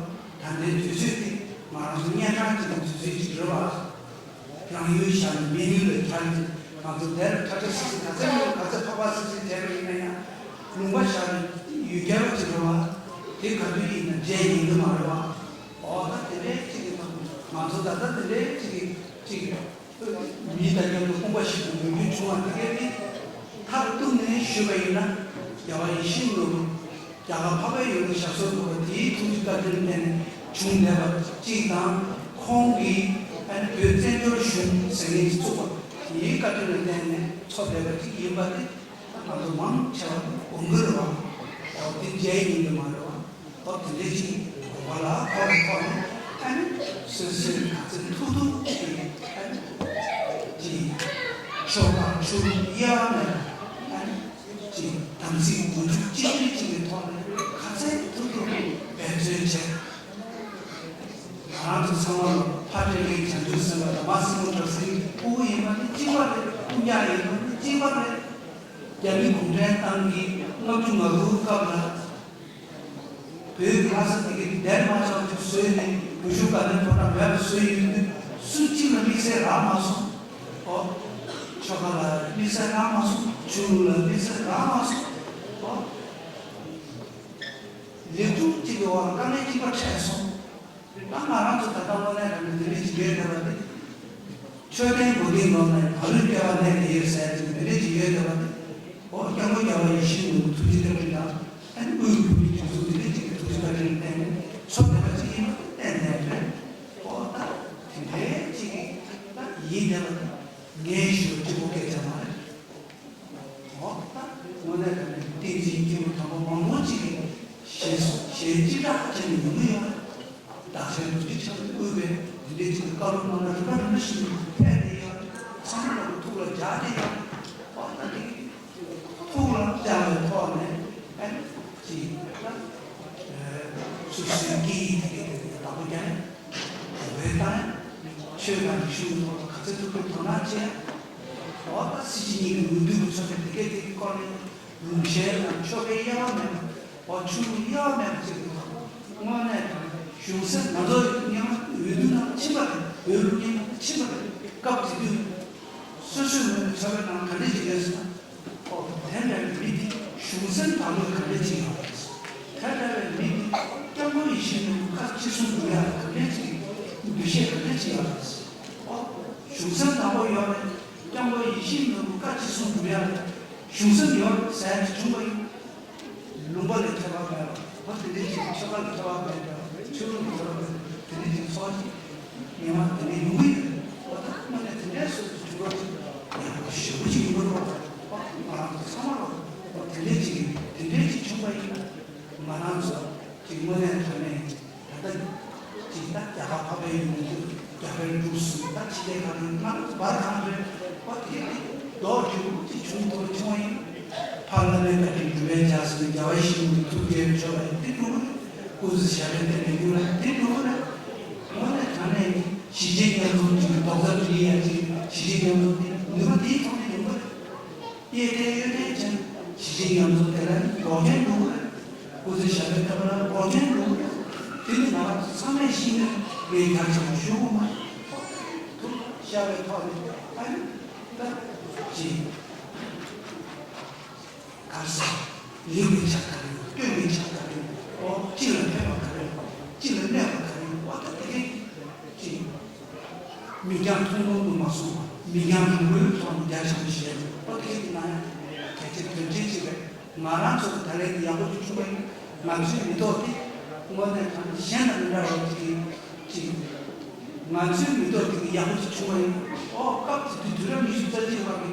ད་ལྟའི་དུས་ཚོད་དེ་ང་རང་ཚོ་གཉན་འཕྲང་གཅིག་དང་དུས་ཚོད་གཅིག་རེད་བ། རང་ཡུལ་བཞག་ནས་མི་ཡུལ་ལ་གྱར་ཏེ་ང་ཚོ་འདིར་ཁྲ་ཁྲ་སིག་སིག་ག་ཚོད་ཡོད་ག་ཚོད་ཕག་པ་སིག་སིག་བྱས་པ་ཡིན་ན་ཡང་ལུང་པ་བཞག་ནས་ཡུལ་གྱར་བ་ཅིག་རེད་བ། དེ་ག་དུས་ཡིན་ན་བརྗེད་ཉན་གྱི་མ་རེད་བ། འོ་ད་དེ་འདྲའི་ཅིག་གི་ང་ཚོ་ད་ལྟ་དེ་འདྲའི་ཅིག་གི་ཅིག་མི་དང་མཉམ་དུ་ཁོམ་པ་ཞིག་ཏུ་ཡོང་རྒྱུ་བྱུང་བ་དེ་གས་དེ་མཐར་གཏུགས་ནས་ཞུས་པ་ཡིན་ན་རྒྱལ་བ་ཡིད་བཞིན་ནོར་བུ། རྒྱ་གར་འཕགས་པའི་ཡུལ་དུ་ཞབས་སོར་འདུག་པ་དེའི་ཐུགས་རྗེ་བཀའ་དྲིན་བརྟེན་ནས་བྱུང་བསྡད་པ་གཅིག་དང་། ཁོང་གིས་ཨ་ནི་བོད་བཙན་བྱོལ་གཞུང་ཟེར་མཁན་ཞིག་བཙུགས་པ་དེའི་བཀའ་དྲིན་ལ་བརྟེན་ནས་འཚོ་བསྡད་པ་གཅིག་ཡིན་པ་དེ་ང་ཚོ་མང་ཆེ་བ་དགོངས་ཀྱི་རེད་བ། འོ་དེ་བརྗེད་ཡིན་གྱི་མ་རེད་བ། འོ་དེ་འདྲའི་ཅིག་དགོངས་པ་ལ་ཁོ་རང་ཐོག་ནས་ཨ་ནི་སོ་སོའི་ག་ཚོད་ཐུབ་ཐུབ་ཅིག་ཨ་ནི་ཅིག་ཆོ་ག་ཆོས་ལུགས་དབྱེ་བ་མེད་པ་ཨ་ནི། ཅིག་དམ་ཚིག་ལོ་རྒྱུས་གཅིག་རེ་གཅིག་གི་ཐོག་ནས་ག་ཚད་ཐུབ་ཐུབ་འབད་བརྩོན་བྱས། ང་རང་ཚོ་ཚང་མ་ལ་ཕ་སྤྲེལ་ལེགས་བྱང་ཆུབ་སེམས་དཔའ་དང་མ་སྲིན་མོ་བྲག་སྲིན་གྱི་ཕྲུ་གུ་ཡིན་པ་ནི་གཅིག་པ་རེད། སྤུན་ཀྱག་ཡིན་པ་ནི་གཅིག་པ་རེད། རྒྱ་མི་གུང་ཁྲན་ཏང་གིས་ལྔ་བཅུ་ང་དགུ་སྐབས་ལ། བོད་ཀྱི་ལྷ་ས་དེ་གའི་འདན་མ་ཆགས་ཀྱི་བཟོས་ནས་བོད་གཞུང་དགའ་ལྡན་ཕོ་བྲང་མེད་པ་བཟོས་ཡོད་དུས་སུ་གཅིག་ལ་དམིགས་བསལ་རག་མ་སོང་། ཨོ། ཆོ་ག་ལ་དམིགས་བསལ་རག་མ་སོང་། ཆོས་ལུགས་ལ་དམིགས་བསལ་རག་མ་སོང་། ཨོ། ལེགས་གྲུབ་གཅིག་གི་འོག་ལ་དཀའ་ངལ་གཅིག་པ་འཕྲད་སོང་། ད་ང་རང་ཚོ་ད་ལྟ་དངོས་གནས་དྲང་གནས་འདི་འདྲ་ཅིག་ཡོད་བསྡད་པ་དེ། ཆོས་ལྡན་གོ་རྒྱུའི་ནང་ནས་བག་ལུས་སྐྱོ་བ་ལས་ཀྱི་ཡོད་ཟེར་ཅིག་འདི་འདྲ་ཅིག་ཡོད་བསྡད་པ་དེ། ཨོ་སྐྱབས་མགོན་རྒྱལ་བ་ཡིད་བཞིན་ནོར་བུ་ཐུགས་རྗེ་བཀའ་དྲིན་དང་། ཨ་ནི་དབུས་བོད་མིའི་སྒྲིག་འཛུགས་འདི་འདྲ་ཅིག་གི་ཐུགས་རྗེ་བཀའ་དྲིན་བརྟེན་ནས་ཚོ་བསྡད་པ་ཅིག་ཡིན་པ་གཏན་ནས་རེད། ཨོ་ད་དེ་འདྲའི་ཅིག་ད་ཡིན་བསྡད་པ་དེ་ངའི་ཞུ་བ་གཅིག་པོ་སྐད་ཆ་མ་རེད། འོ་ད་དངོས་གནས་དྲང་གནས་བསྟན་འཛིན་སྐྱེས་བུ་དམ་པ་མང་པོ་ཅིག་གིས་ཞལ་ཞལ་ལྕེ་དྲག་བྱས་ནས་ཡོང་གི་ཡོད་རེད། བདག་ཅག་རྡོ་རྗེ་འཆང་གིས་དབུས་པའི་འདི་འདྲའི་ཅིག་གི་བཀའ་སློབ་གནང་ན་རིམ་པ་རིམ་པ་བཞིན་དུ་ཕེབས་ནས་ཡོད་རེད། ཚང་མ་ལ་ཐུགས་ལ་འཇགས་ཏེ་ཡོད་རེད། འོ་ད་འདི་ཐུགས་ལ་འཇགས་པའི་ཐོག་ནས་ཨ་ནི་ཅིག་ད་སོ་སོའི་སྐད་ཡིག་དེ་གའི་དེ་གའི་བདག་པོ་རྒྱག་ཡ། དེ་བས་ད་ཆོས་དང་རིག་གཞུང་ཐོག་ལ་ག་ཚོད་ཐུབ་ཐུབ་དོ་སྣང་བྱས། འོ་ད་སྲིད་སྤྱི་གཉིས་ཀྱི་འོས་བསྡུ་གི་ཚོགས་ཆེན་དེ་གའི་དེ་གའི་སྐོར་ནས་ལུང་བཤད་དང་ཆོ་གའི་དབྱེ་བ་མེད་པ། འོ་ཆོས་ལུགས་དབྱེ་བ་མེད་པ་བྱེད་དགོས། དངོས་གནས་དྲང་གཞུང་སྲིད་ང་ཚོ་སྔོན་མ་འོས་བསྡུ་ནང་ཕྱིན་པ་རེད། འོས་བླུག་མཁན་ནང་ཕྱིན་པ་རེད། སྐབས་དེ་དུས་སོ་སོའི་ངོས་ནས་ཚོར་བའི་ནང་ག་འདྲ་ཅིག་ཡོད་ཟེར་ན། ཨོ་དེ་འདྲ་མི་དེ་གཞུང་སྲིད་དང་ལུགས་ག་འདྲ་ཅིག་ཡོད་རེད། དེ་འདྲ་བའི་མི་དེ་སྐྱབས་མགོན་ཡིད་བཞིན་ནོར་བུ་བཀའ་ཅི་གསུང་འདུག་ཡ་ག་འདྲ་ཅིག་འདུ་ཤེས་ག་འདྲ་ཅིག་ཡོད་རེད། ཨོ་གཞུང་སྲིད་དང་པོ་ཡོད་རེད། སྐྱབས་མགོན་ཡིད་བཞིན་ནོར་བུ་བཀའ་ཅི་གསུང་འདུག་ཡ་རེད། གཞུང་སྲིད་ཡོད་ཟེར་གྱི་བྱུང་བ་ཡིན། ལུང་པ་ལ་ཁྱད་པར་མེད་པ། ཨོ་དེ་འདྲ་ཅིག་ཆོལ་ཁ་ལ་ཁྱད་པར་མེད་པ། ཆོས་ལུགས་ལ་ཁྱད་པར་མེད་པ། དེ་འདྲ་ཅིག་ཚོགས་ཅིག་ཉེ་བ་དེ་འདྲ་ཡོང་གི་ཡོད། ཨོ་ད་དངོས་གནས་དེ་འདྲའི་སོ་སོ་བྱུང་བ་ཅིག་ཡག་པོ་ཞེ་པོ་ཅིག་ཡིན་པ་རེད། ཨོ་ང་རང་ཚོ་ཚང་མ་ལ་ཨོ་དེ་འདྲ་ཅིག་དེ་འདྲ་ཅིག་བྱུང་བ་ཡིན་ན་ང་རང་ཚོ་ཅིག་དངོས་གནས་དྲང་གནས། ད་ལྟ་ཅིག་ད་རྒྱ་གར་འཕགས་པའི་ཡུལ་དུ་རྒྱ་བལ་འབྲུག་གསུམ་ད་ཕྱི་རྒྱལ་ཁག་ནས་ང་རང་ཚོ་བར་གང་རེད། ཨོ་དེ་དེ་ལྡོག་རྒྱུ་ཅིག་བྱུང་ཐུབ་བྱུང་བ་ཡིན། ཕར་བླ་མའི་བཀའ་དྲིན་སྒྲུབ་པའི་ཕྱག་སོགས་རྒྱལ་བ་ཡིད་བཞིན་ནོར་བུའི་ཐུགས་རྗེའི་མཆོད་པ་ཡིན་དེ་འགྲོ་གི་རེད། སྐུ་ཚེ་ཞབས་པད་བརྟན་པའི་རྒྱུ་ལ་དེ་འགྲོ་གི་རེད། དངོས་གནས་དྲང་གནས་ཀྱི་གཞིས་བྱེས་མཉམ་འཛོམས་ཀྱི་རྡོག་རྩ་སྒྲིལ་ཡ་ཅིག་གཞིས་བྱེས་མཉམ་འཛོམས་དེ་ནུས་པ་དེའི་ཐོག་ནས་ཡོང་གི་རེད། གཡས་བརྟན་གཡོན་བརྟན་ཅན་གཞིས་བྱེས་མཉམ་འཛོམས་དེ་ལ་ནི་འགོག་རྐྱེན་འགྲོ་གི་རེད། སྐུ་ཚེ་ཞབས་པད་བརྟན་པ་ལ་འགོག་རྐྱེན་འགྲོ་གི་རེད། དེ་ནི་ང་རང་ཚོ་ཚང་མས་ཤེས་ནས་ངས་ཡར་ཆེན་པོ་ཞུ་དགོས་མ་རེད། ཐུགས་ཤར་བའི་ཐོག་ནས་ཨ་ནི་ད་ཅིག་གར་ས་ལེགས་པའི་ཆ་ག་རེ་ཡོད། སྟོན་པའི་ཆ་ག་རེ་ཡོད། ཨོ་གཅིག་ལ་ཕན་པ་ག་རེ་ཡོད། གཅིག་ལ་གནོད་པ་ག་རེ་ཡོད། ཨོ་ད་དེ་གའི་གཅིག་མིག་རྒྱང་ཐུང་ཐུང་དུ་མ་སོང་བ་མིག་རྒྱང་རིང་པོའི་ཐོག་ནས་རྒྱ་ཆེན་པོ་ཞིག་ཡོད། ཨོ་དེ་གའི་ནང་ཡང་གལ་ཆེ་དོན་ཆེན་གཅིག་རེད། ང་རང་ཚོ་ད་ལན་ཡག་པོ་ཅིག་བྱུང་བ་ཡིན། ང་ཚོའི་མི་ཐོག་དེ་དངོས་གནས་དྲང་གཞན་དང་མི་འདྲ་བ་ཅིག་ཡིན་གཅིག་ང་ཚོའི་མི་ཐོག་དེ་གི་ཡག་པོ་ཅིག་བྱུང་བ་ཡིན། ཨོ་སྐབས་དེ་དུས་དུས་རབས་ཉི་ཤུ་རྩ་གཅིག་བར་གྱི་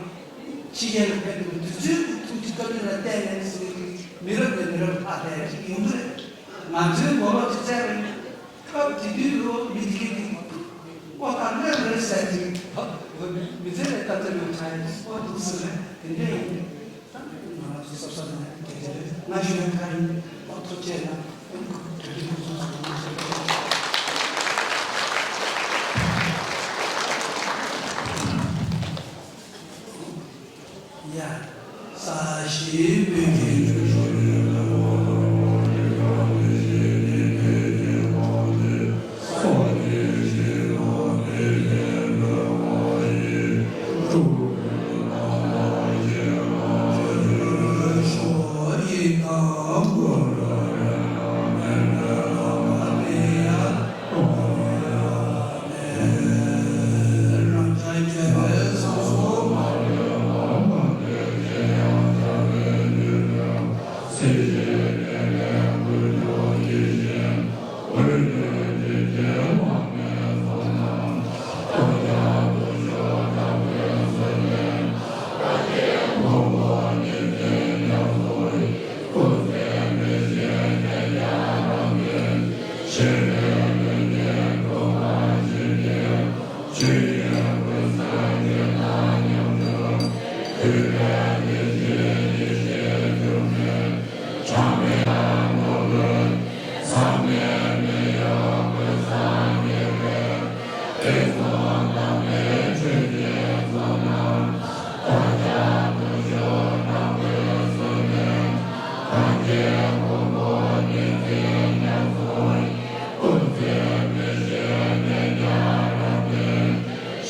ཕྱི་རྒྱལ་ལ་ཕེབས་འདུག་དུས་ཚོད་ཀྱི་ཐུགས་རྗེ་བཀའ་དྲིན་ལ་བརྟེན་ནས་ཟེར་གྱི་མི་རབས་ནས་མི་རབས་ལྷག་བསྡད་ཅིག་ཡོང་གི་རེད། ང་ཚོའི་མགོ་ལོག་ཅིག་བཙལ་བ་ཡིན། སྐབས་དེ་དུས་ལོ་མི་དེ་གའི་དེ་ཀོ་ཐག་ལོས་རེད་ཟེར་ཅིག་ཧ་མི་ཚེ་ལས་ལྟ་ཚུལ་ལོ་ཆ་ཡིན་ཀོ་འདུག་ཟེར་རེད། དེ་འདྲ་ཡིན། ང་རང་ཚོ་སོ་སོ་ནས་དེ་འདྲ་རེད། ང་ཞུ་ཡ་ག་ཡིན། ཨོ་ཐུགས་རྗེ་གནང་། དོན་འདི་ཁོང་ཚོ་ཚོ་ང་ཞུ་ཡ། ས་གཞི་སྤོས་ཀྱི་ཆུ་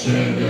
ཤུར་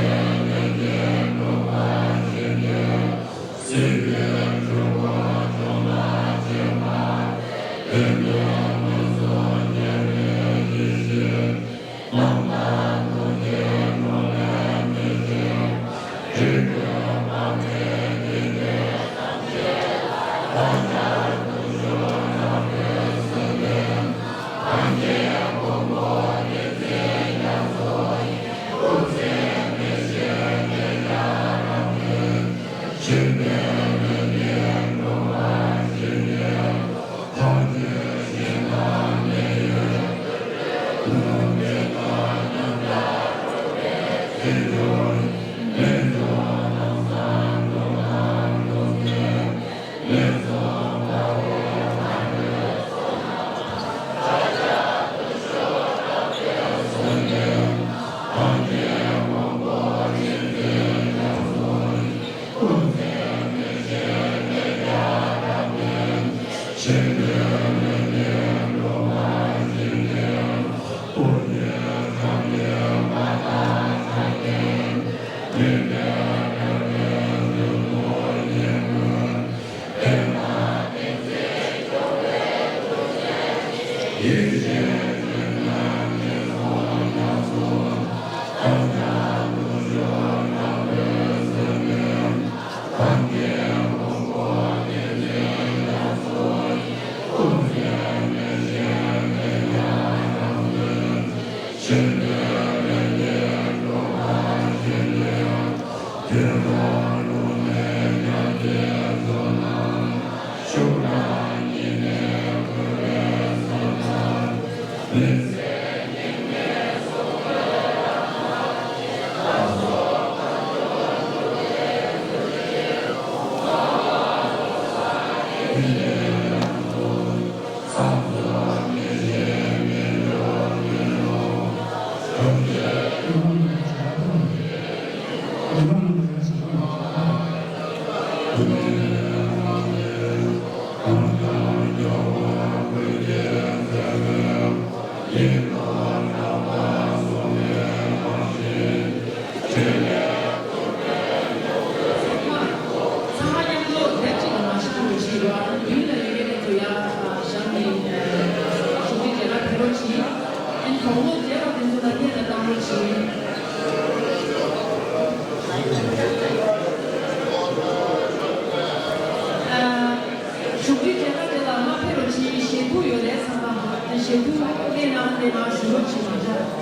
ཚང་མ་མཉམ་དུ་ལེགས་གཅིག་ཏུ་མ་ཤི་ཐུབ་པ་བྱེད་རོགས། ཨ་ནི་མདུན་ལ་ཡོད་མཁན་དེ་ཚོ་ཡར་བཞེངས་ནས་ཞུགས་འབུལ་བྱེད་གར་ཕེབས་རོགས་གྱིས། ཨ་ནི་དོགས་སློང་བྱས་པ་དེ་ཚོ་ལ་སྙན་ལ་བཏང་རོགས་གྱིས། ཨ། ཞུགས་འབུལ་བྱེད་གར་དེ་ལ་མར་ཕེབས་རོགས་གྱིས། ཞལ་ཐུག་ཡོད་རེད་ཚང་མ། ཞལ་ཐུག་སླེབས་ན་དེ་མར་ཞུ་རོགས་གྱིས་མ་འདྲ།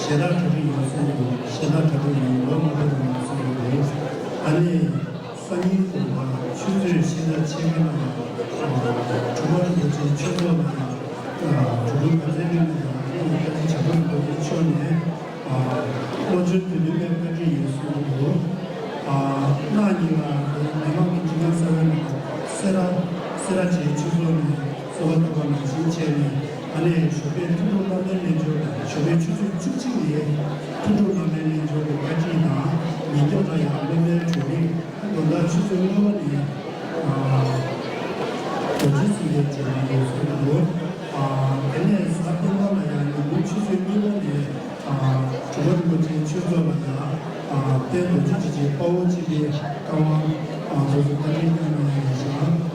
ཞལ་ལག་གྲ་སྒྲིག་ཡོད་གསུངས་འདུག་ཞལ་ལག་གྲ་སྒྲིག་ཡོད་ལོ་མ་འདུག་ཡོད་གསུངས་འདུག་ཨ་ནི། སང་ཉིན་དགོང་དག་ཆུ་ཚོད་བཞི་དང་ཕྱེད་ཀ་ལ་ཡང་། གྲུབ་པ་རིན་པོ་ཆེའི་ཆོས་ཚོགས་ལ་ཡང་། གྲུབ་དབང་ནགས་ཚལ་གླིང་ལ་ཡང་ཨ་ནི་བཀའ་དྲིན་བྱ་རྒོད་རིན་པོ་ཆེ་མཆོག་ནས། བློ་བཅོལ་དུས་སྟོན་པའི་བཀའ་དྲིན་ཡོད་གསུངས་འདུག་གནངས་ཉིན་ལ་མི་མང་གི་མགྲིན་ཁང་གསར་པའི་ནང་སེ་ར་སེ་ར་བྱེས་ཆོས་ཚོགས་ནས་གསོལ་བ་བཏབ་པ་ནང་བཞིན་བྱས་ནས། ཨ་ནེ་ཞོགས་པའི་ཐུགས་སྤྲོ་བླ་མའི་རྣལ་འབྱོར་དང་། ཞོགས་པའི་ཆུ་ཚོད་བཅུ་གཅིག་ནས་ཐུགས་སྤྲོ་བླ་མའི་རྣལ་འབྱོར་གྱི་བཀའ་དྲིན་དང་། ཉིན་རྒྱབ་ལ་ཡང་སློབ་མའི་གྲོལ་རིགས། དགོང་དག་ཆུ་ཚོད་ལྔ་པ་ནས་རྡོ་རྗེ་སེམས་དཔའི་གྲོལ་རིགས་ཡོད་ཟེར་གྱི་འདུག་དེ་ནས་གཟའ་སྤེན་པ་ལ་ཡང་ཉིན་གུང་ཆུ་ཚོད་གཉིས་པ་ནས་གྲུབ་པ་རིན་པོ་ཆེའི་ཆོས་ཚོགས་ལ་ཡང་། དཔལ་རྡོ་རྗེ་འཇིགས་བྱེད་དཔའ་བོ་གཅིག་པའི་བཀའ་དབང་སོ་སོ་བཀའ་དྲིན་བསྐྱངས་གནང་ཡ་ཡིན་ཞིང་།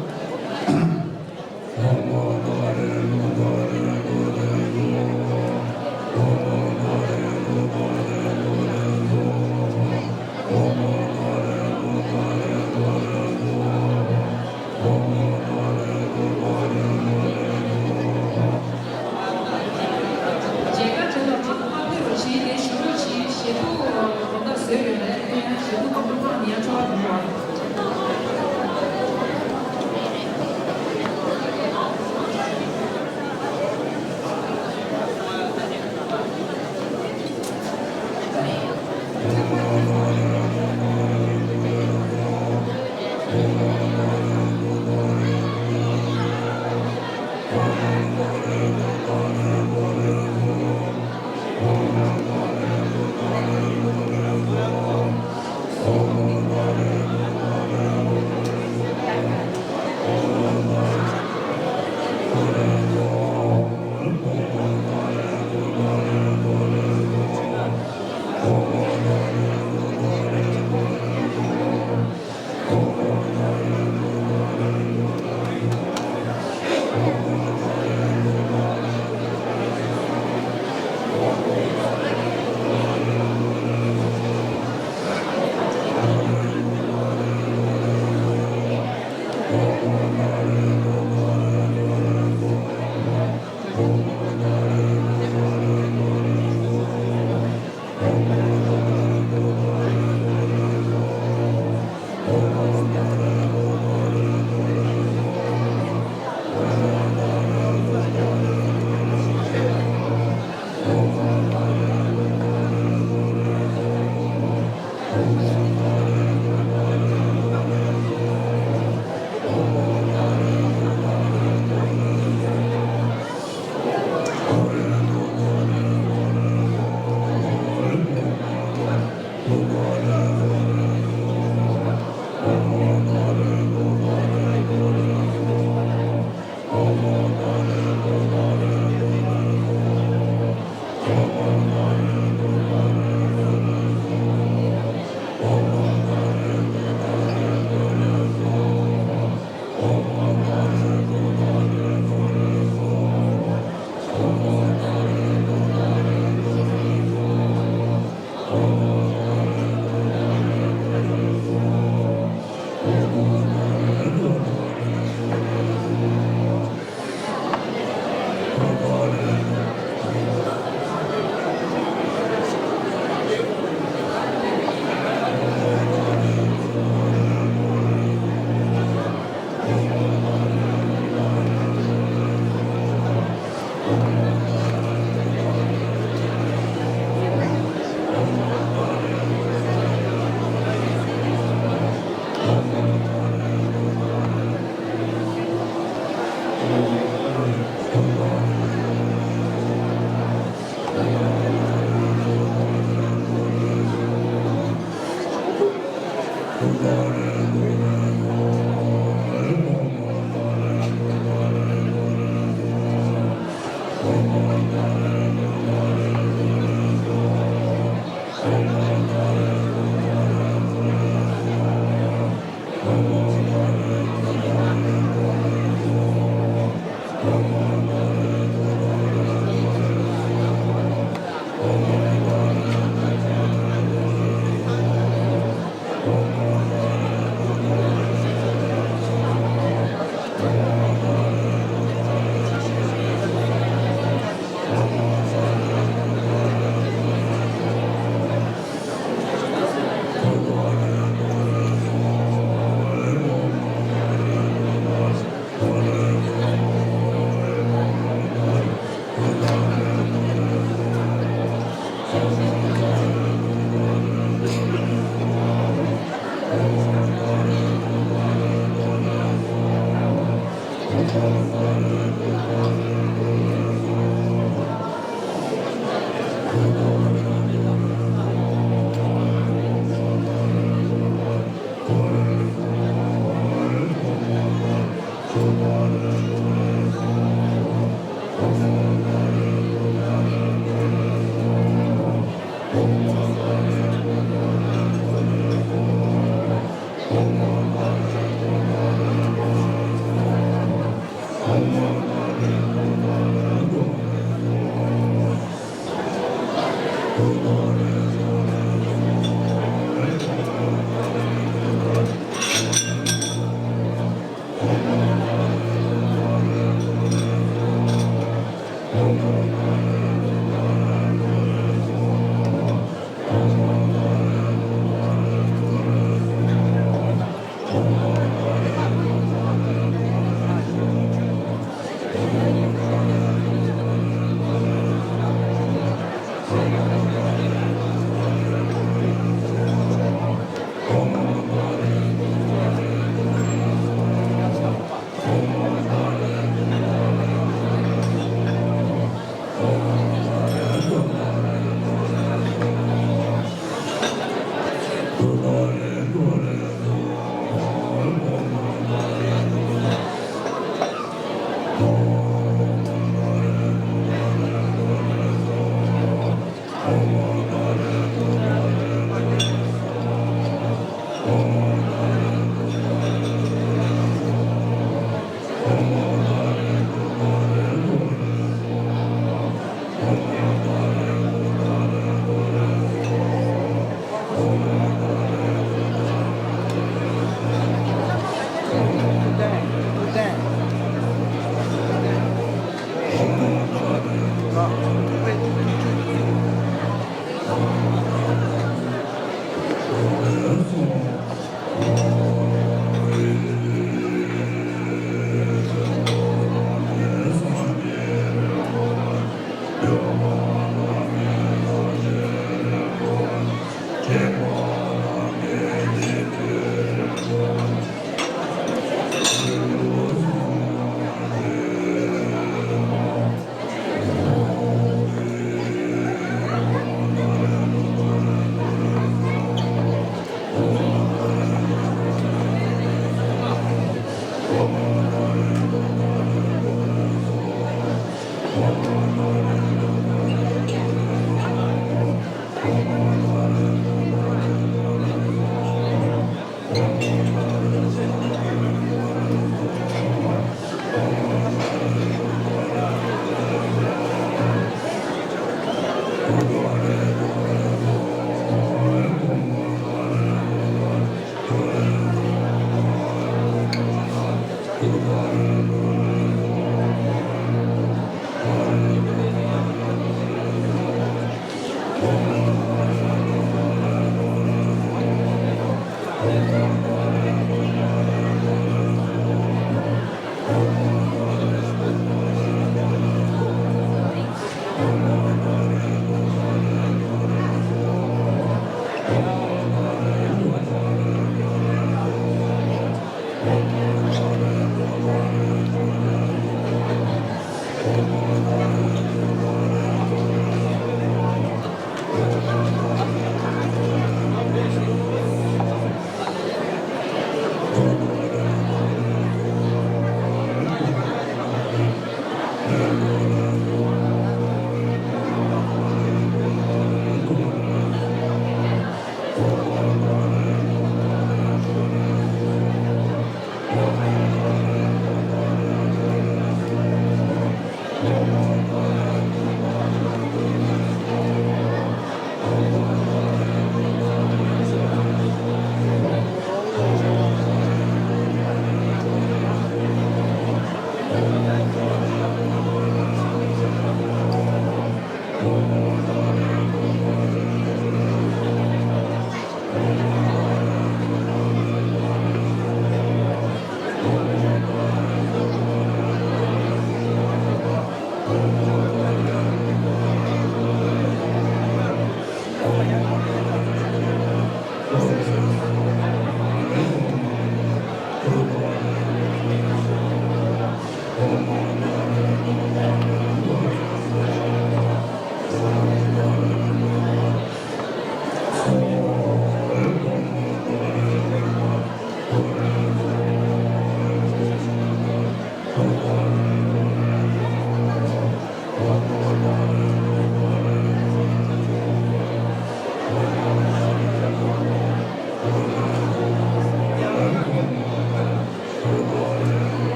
མཇལ་ཁ་དྲི་ལ་གྲོགས་པོ་མ་ཕེབས་རོགས་བྱེད། ངས་ཞུ་རོགས་བྱེད། ཞེ་ཐུག་དགོང་དག་བཟོས་ཡོད་རེད། ཁོ་ཡང་ཞེ་ཐུག་དགོང་དག་ཁོ་ལ་ཉལ་ཆོག་པ་འདུག་བ།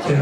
དེ་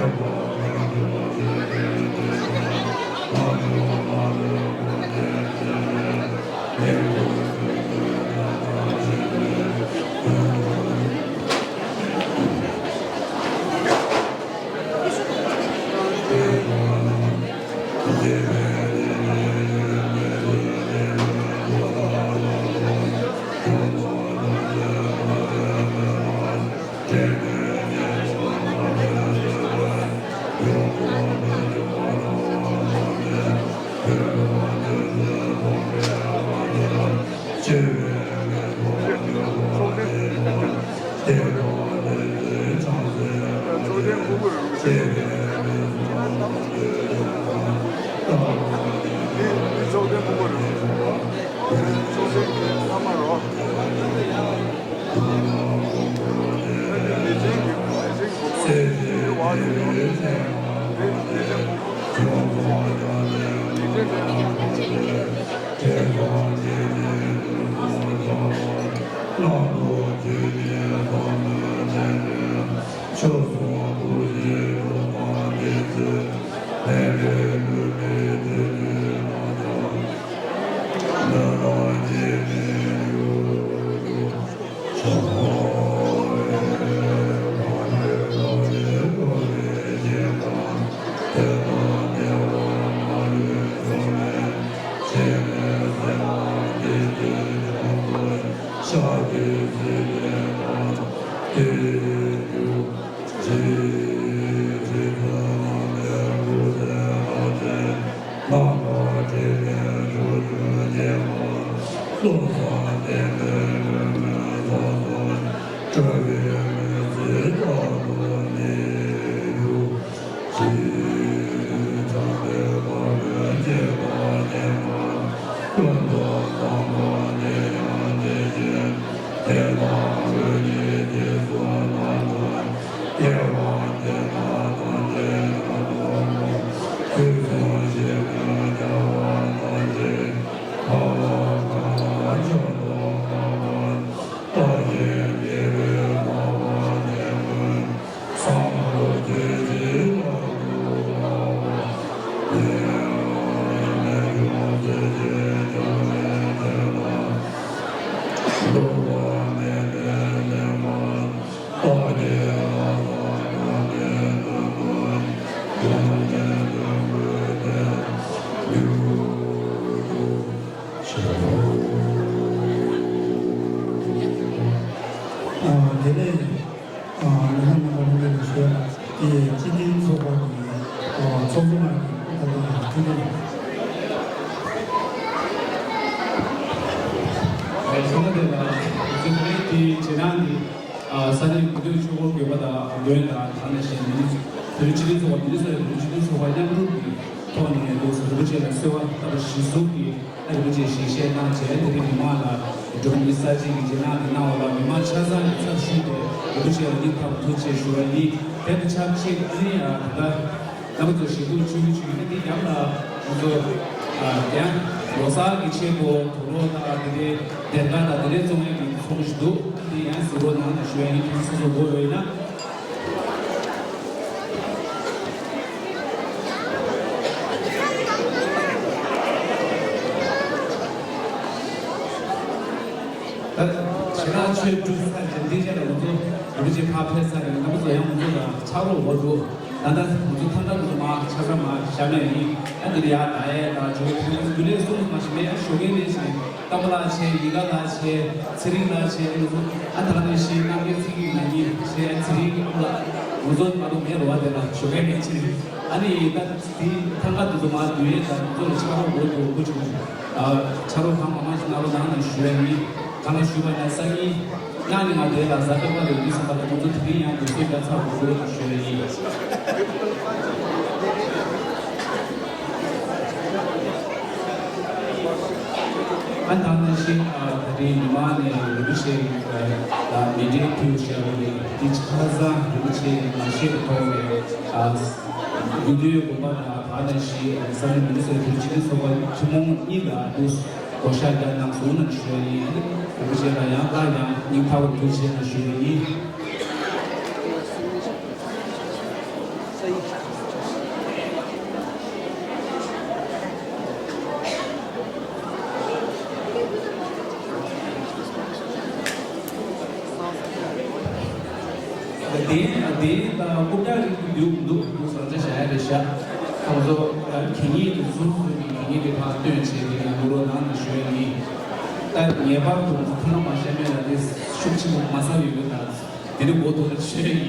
ནས། ཨ། ལས་སྣ་མང་པོ་ལྷན་རྒྱས་ཀྱིས་ཞུས་པ་དེ་སྤྱི་མཐུན་ཚོགས་པ་གི། ཨ། ཚོགས་གཙོ་ལགས་ཀྱིས་ད་ལྟ་ཐུགས་རྗེ་ཆེ། ཚོགས་པ་དེ་ལ་ཚོགས་པའི་དེའི་རྗེས་གནང་གི། ཨ། ས་གནས་འགོ་ཁྲིད་ཆོས་འཁོར་དགོན་པ་དང་དགོན་དང་དེ་ནང་བཞིན་མི་སྤྱི་མཐུན་ཚོགས་པ། མི་སེར་སྤྱི་མཐུན་ཚོགས་པ་མཉམ་རུབ་ཀྱི་ཐོག་ནས་འདུག་ཟེར། རིན་པོ་ཆེ་ལ་གསོལ་བ་བཏབ་པ་གཞིར་བཟུང་གིས། རིན་པོ་ཆེས་ཞལ་བཞེས་གནང་བྱས། དེ་རིང་མི་མང་ལ་འགྲོ་བ་མི་གསར་བརྗེ་གི་རྗེས་གནང་དེ་གནང་བ་ལ་མི་མང་ཆ་ཚང་གི་ཚབ་ཞུས་ཏེ་རིན་པོ་ཆེ་ལ་སྙིང་ཐག་པ་ཐུགས་རྗེ་ཆེ་ཞུ་བ་ཡིན། དེ་དང་ཆབས་ཅིག་ཨ་ནི་ད་ལྟ་རྣམ་པ་ཚོ་ཞལ་འཛོམས་ཆོས་འཕེལ་ཆོས་ཀྱི་ཨ་ནི་འདི་མཉམ་ལ་ང་ཚོ་ཡང་ལོ་གསར་གྱི་ཆེད་དུ་དུག་ལོག་དང་དེ་འདྲའི་སྡེར་ཁ་དང་དེ་འདྲའི་བཙོང་ཡས་ཀྱི་ཚོང་ཞིག་འདུག་འདི་ཡང་གཟིགས་རོགས་གནང་ཞུ་བ་ཡིན། ཁྱེད་ཚོ་སོ་སོ་དགོས་ཡོད་ན། ད་ཕྱི་ནང་ཆོས་གྲུབ་ཚར་རྗེས་འདི་རྗེས་ལ་ང་ཚོ་རིན་པོ་ཆེ་ཕར་ཕེབས་ཚར་རེད། རྣམ་པ་ཚོ་ཡང་ང་ཚོ་ལ་ཕྱག་རོགས་འོག་ཏུ་ད་ལྟ་ང་ཚོ་ཐང་ཀ་ང་ཚོ་མར་ཆ་ཚང་མར་བཞག་ནས་ཡིན། ཨ་འདི་ལ་ཡར་ད་ཡས་དང་ཇོ་བོ་ཁྱེད་ཚོ་རྒྱུན་ལས་གསུངས་མ་ཞིག་མེད། ཡང་ཞོགས་ཀས་ལས་ཞིག་རེད། སྟག་མོ་ལགས་བྱས། ཡིད་དགའ་ལགས་བྱས། ཚེ་རིང་ལགས་བྱས། ང་ཚོ་ཨ་ད་ལྟ་ནས་ཤེས་རྣམ་རྒྱལ་ཚེ་རིང་ལགས་གཉིས་བྱས། ཚེ་རིང་ཨ་མ་ལགས་ང་ཚོ་མ་གཏོགས་མེད་རེད་བ། དེ་ལ་ཞོགས་ཀས་ལས་ཕྱིན། ཨ་ནི་ད་དེ་ཐང་ཀ་དེ་ཚོ་མར་བསྡུ་ཡས་དང་དེ་ཚོ་ལ་ཕྱག་རོགས་འོག་ཏུ་སྐུ་མཁྱེན། ཨ། ཕྱག་རོགས་གང་མང་མང་ཞིག་གནང་རོགས་གནང་ནས་ཞུ་ཡ་ཡིན། གང་ལ་ཞུས་པ་ཡིན་ན་སང་ཉིན་གནངས་ཉིན་ང་དེ་ལ་གཟའ་སྤེན་པ་རེད་འདུག་བསམ་པ་ལ་ང་ཚོ་དེ་རིང་ཡང་དུས་ཚོད་བརྒྱ་ཚར་དགོས་འདུག་ཞུ་ཡ་ཡིན། ཨ་ནང་བཞིན་ཨ་དེ་རིང་ཉི་མ་ནས་རིན་པོ་ཆེ་ལ་མཎྜལ་ཕུལ་བཞག་པ་རེད། འདི་ཆ་ཚང་རིན་པོ་ཆེ་མ་ཤེས་པའི་ཐོག་ནས་ཨ། དགེ་འདུན་དགོན་པ་དང་དེ་ནང་བཞིན་ས་གནས་མི་སེར་བོད་སྤྱི་མཐུན་ཚོགས་པ་ཐུན་མོང་གཉིས་ལ་འདུག་བགོ་བཤའ་རྒྱག་གནང་སོང་ན་ཞུ་ཡ་ཡིན། རིན་པོ་ཆེ་ལ་ཡང་སླར་ཡང་སྙིང་ཐག་པ་ཐུགས་རྗེ་ཆེ་ཞུ་ཡ་ཡིན། རྐུབ་བཀྱག་རིགས་དེ་འདུག་འདུག་འདུག་བཟང་ཆ་བཞག་ཡ་རེད་ཤག་ཁོང་ཚོ་གད་སྙིགས་དེ་ཚོ་ཚོ་གི་གད་སྙིགས་དེ་ཕར་བཏོན་བྱས་དེ་ཡང་ལོ་ལོ་ནང་ནས་ཞོན་ཡིན། ད་ངེས་པར་དུ་ཁོ་ན་མ་ཤ་མེད་ལ་དེ་ཤུགས་ཆེན་པོ་མ་ཟ་ཡོད་པ་དང་དེ་ནི་མགོ་ཐོག་ནས་ཞོན་ཡིན།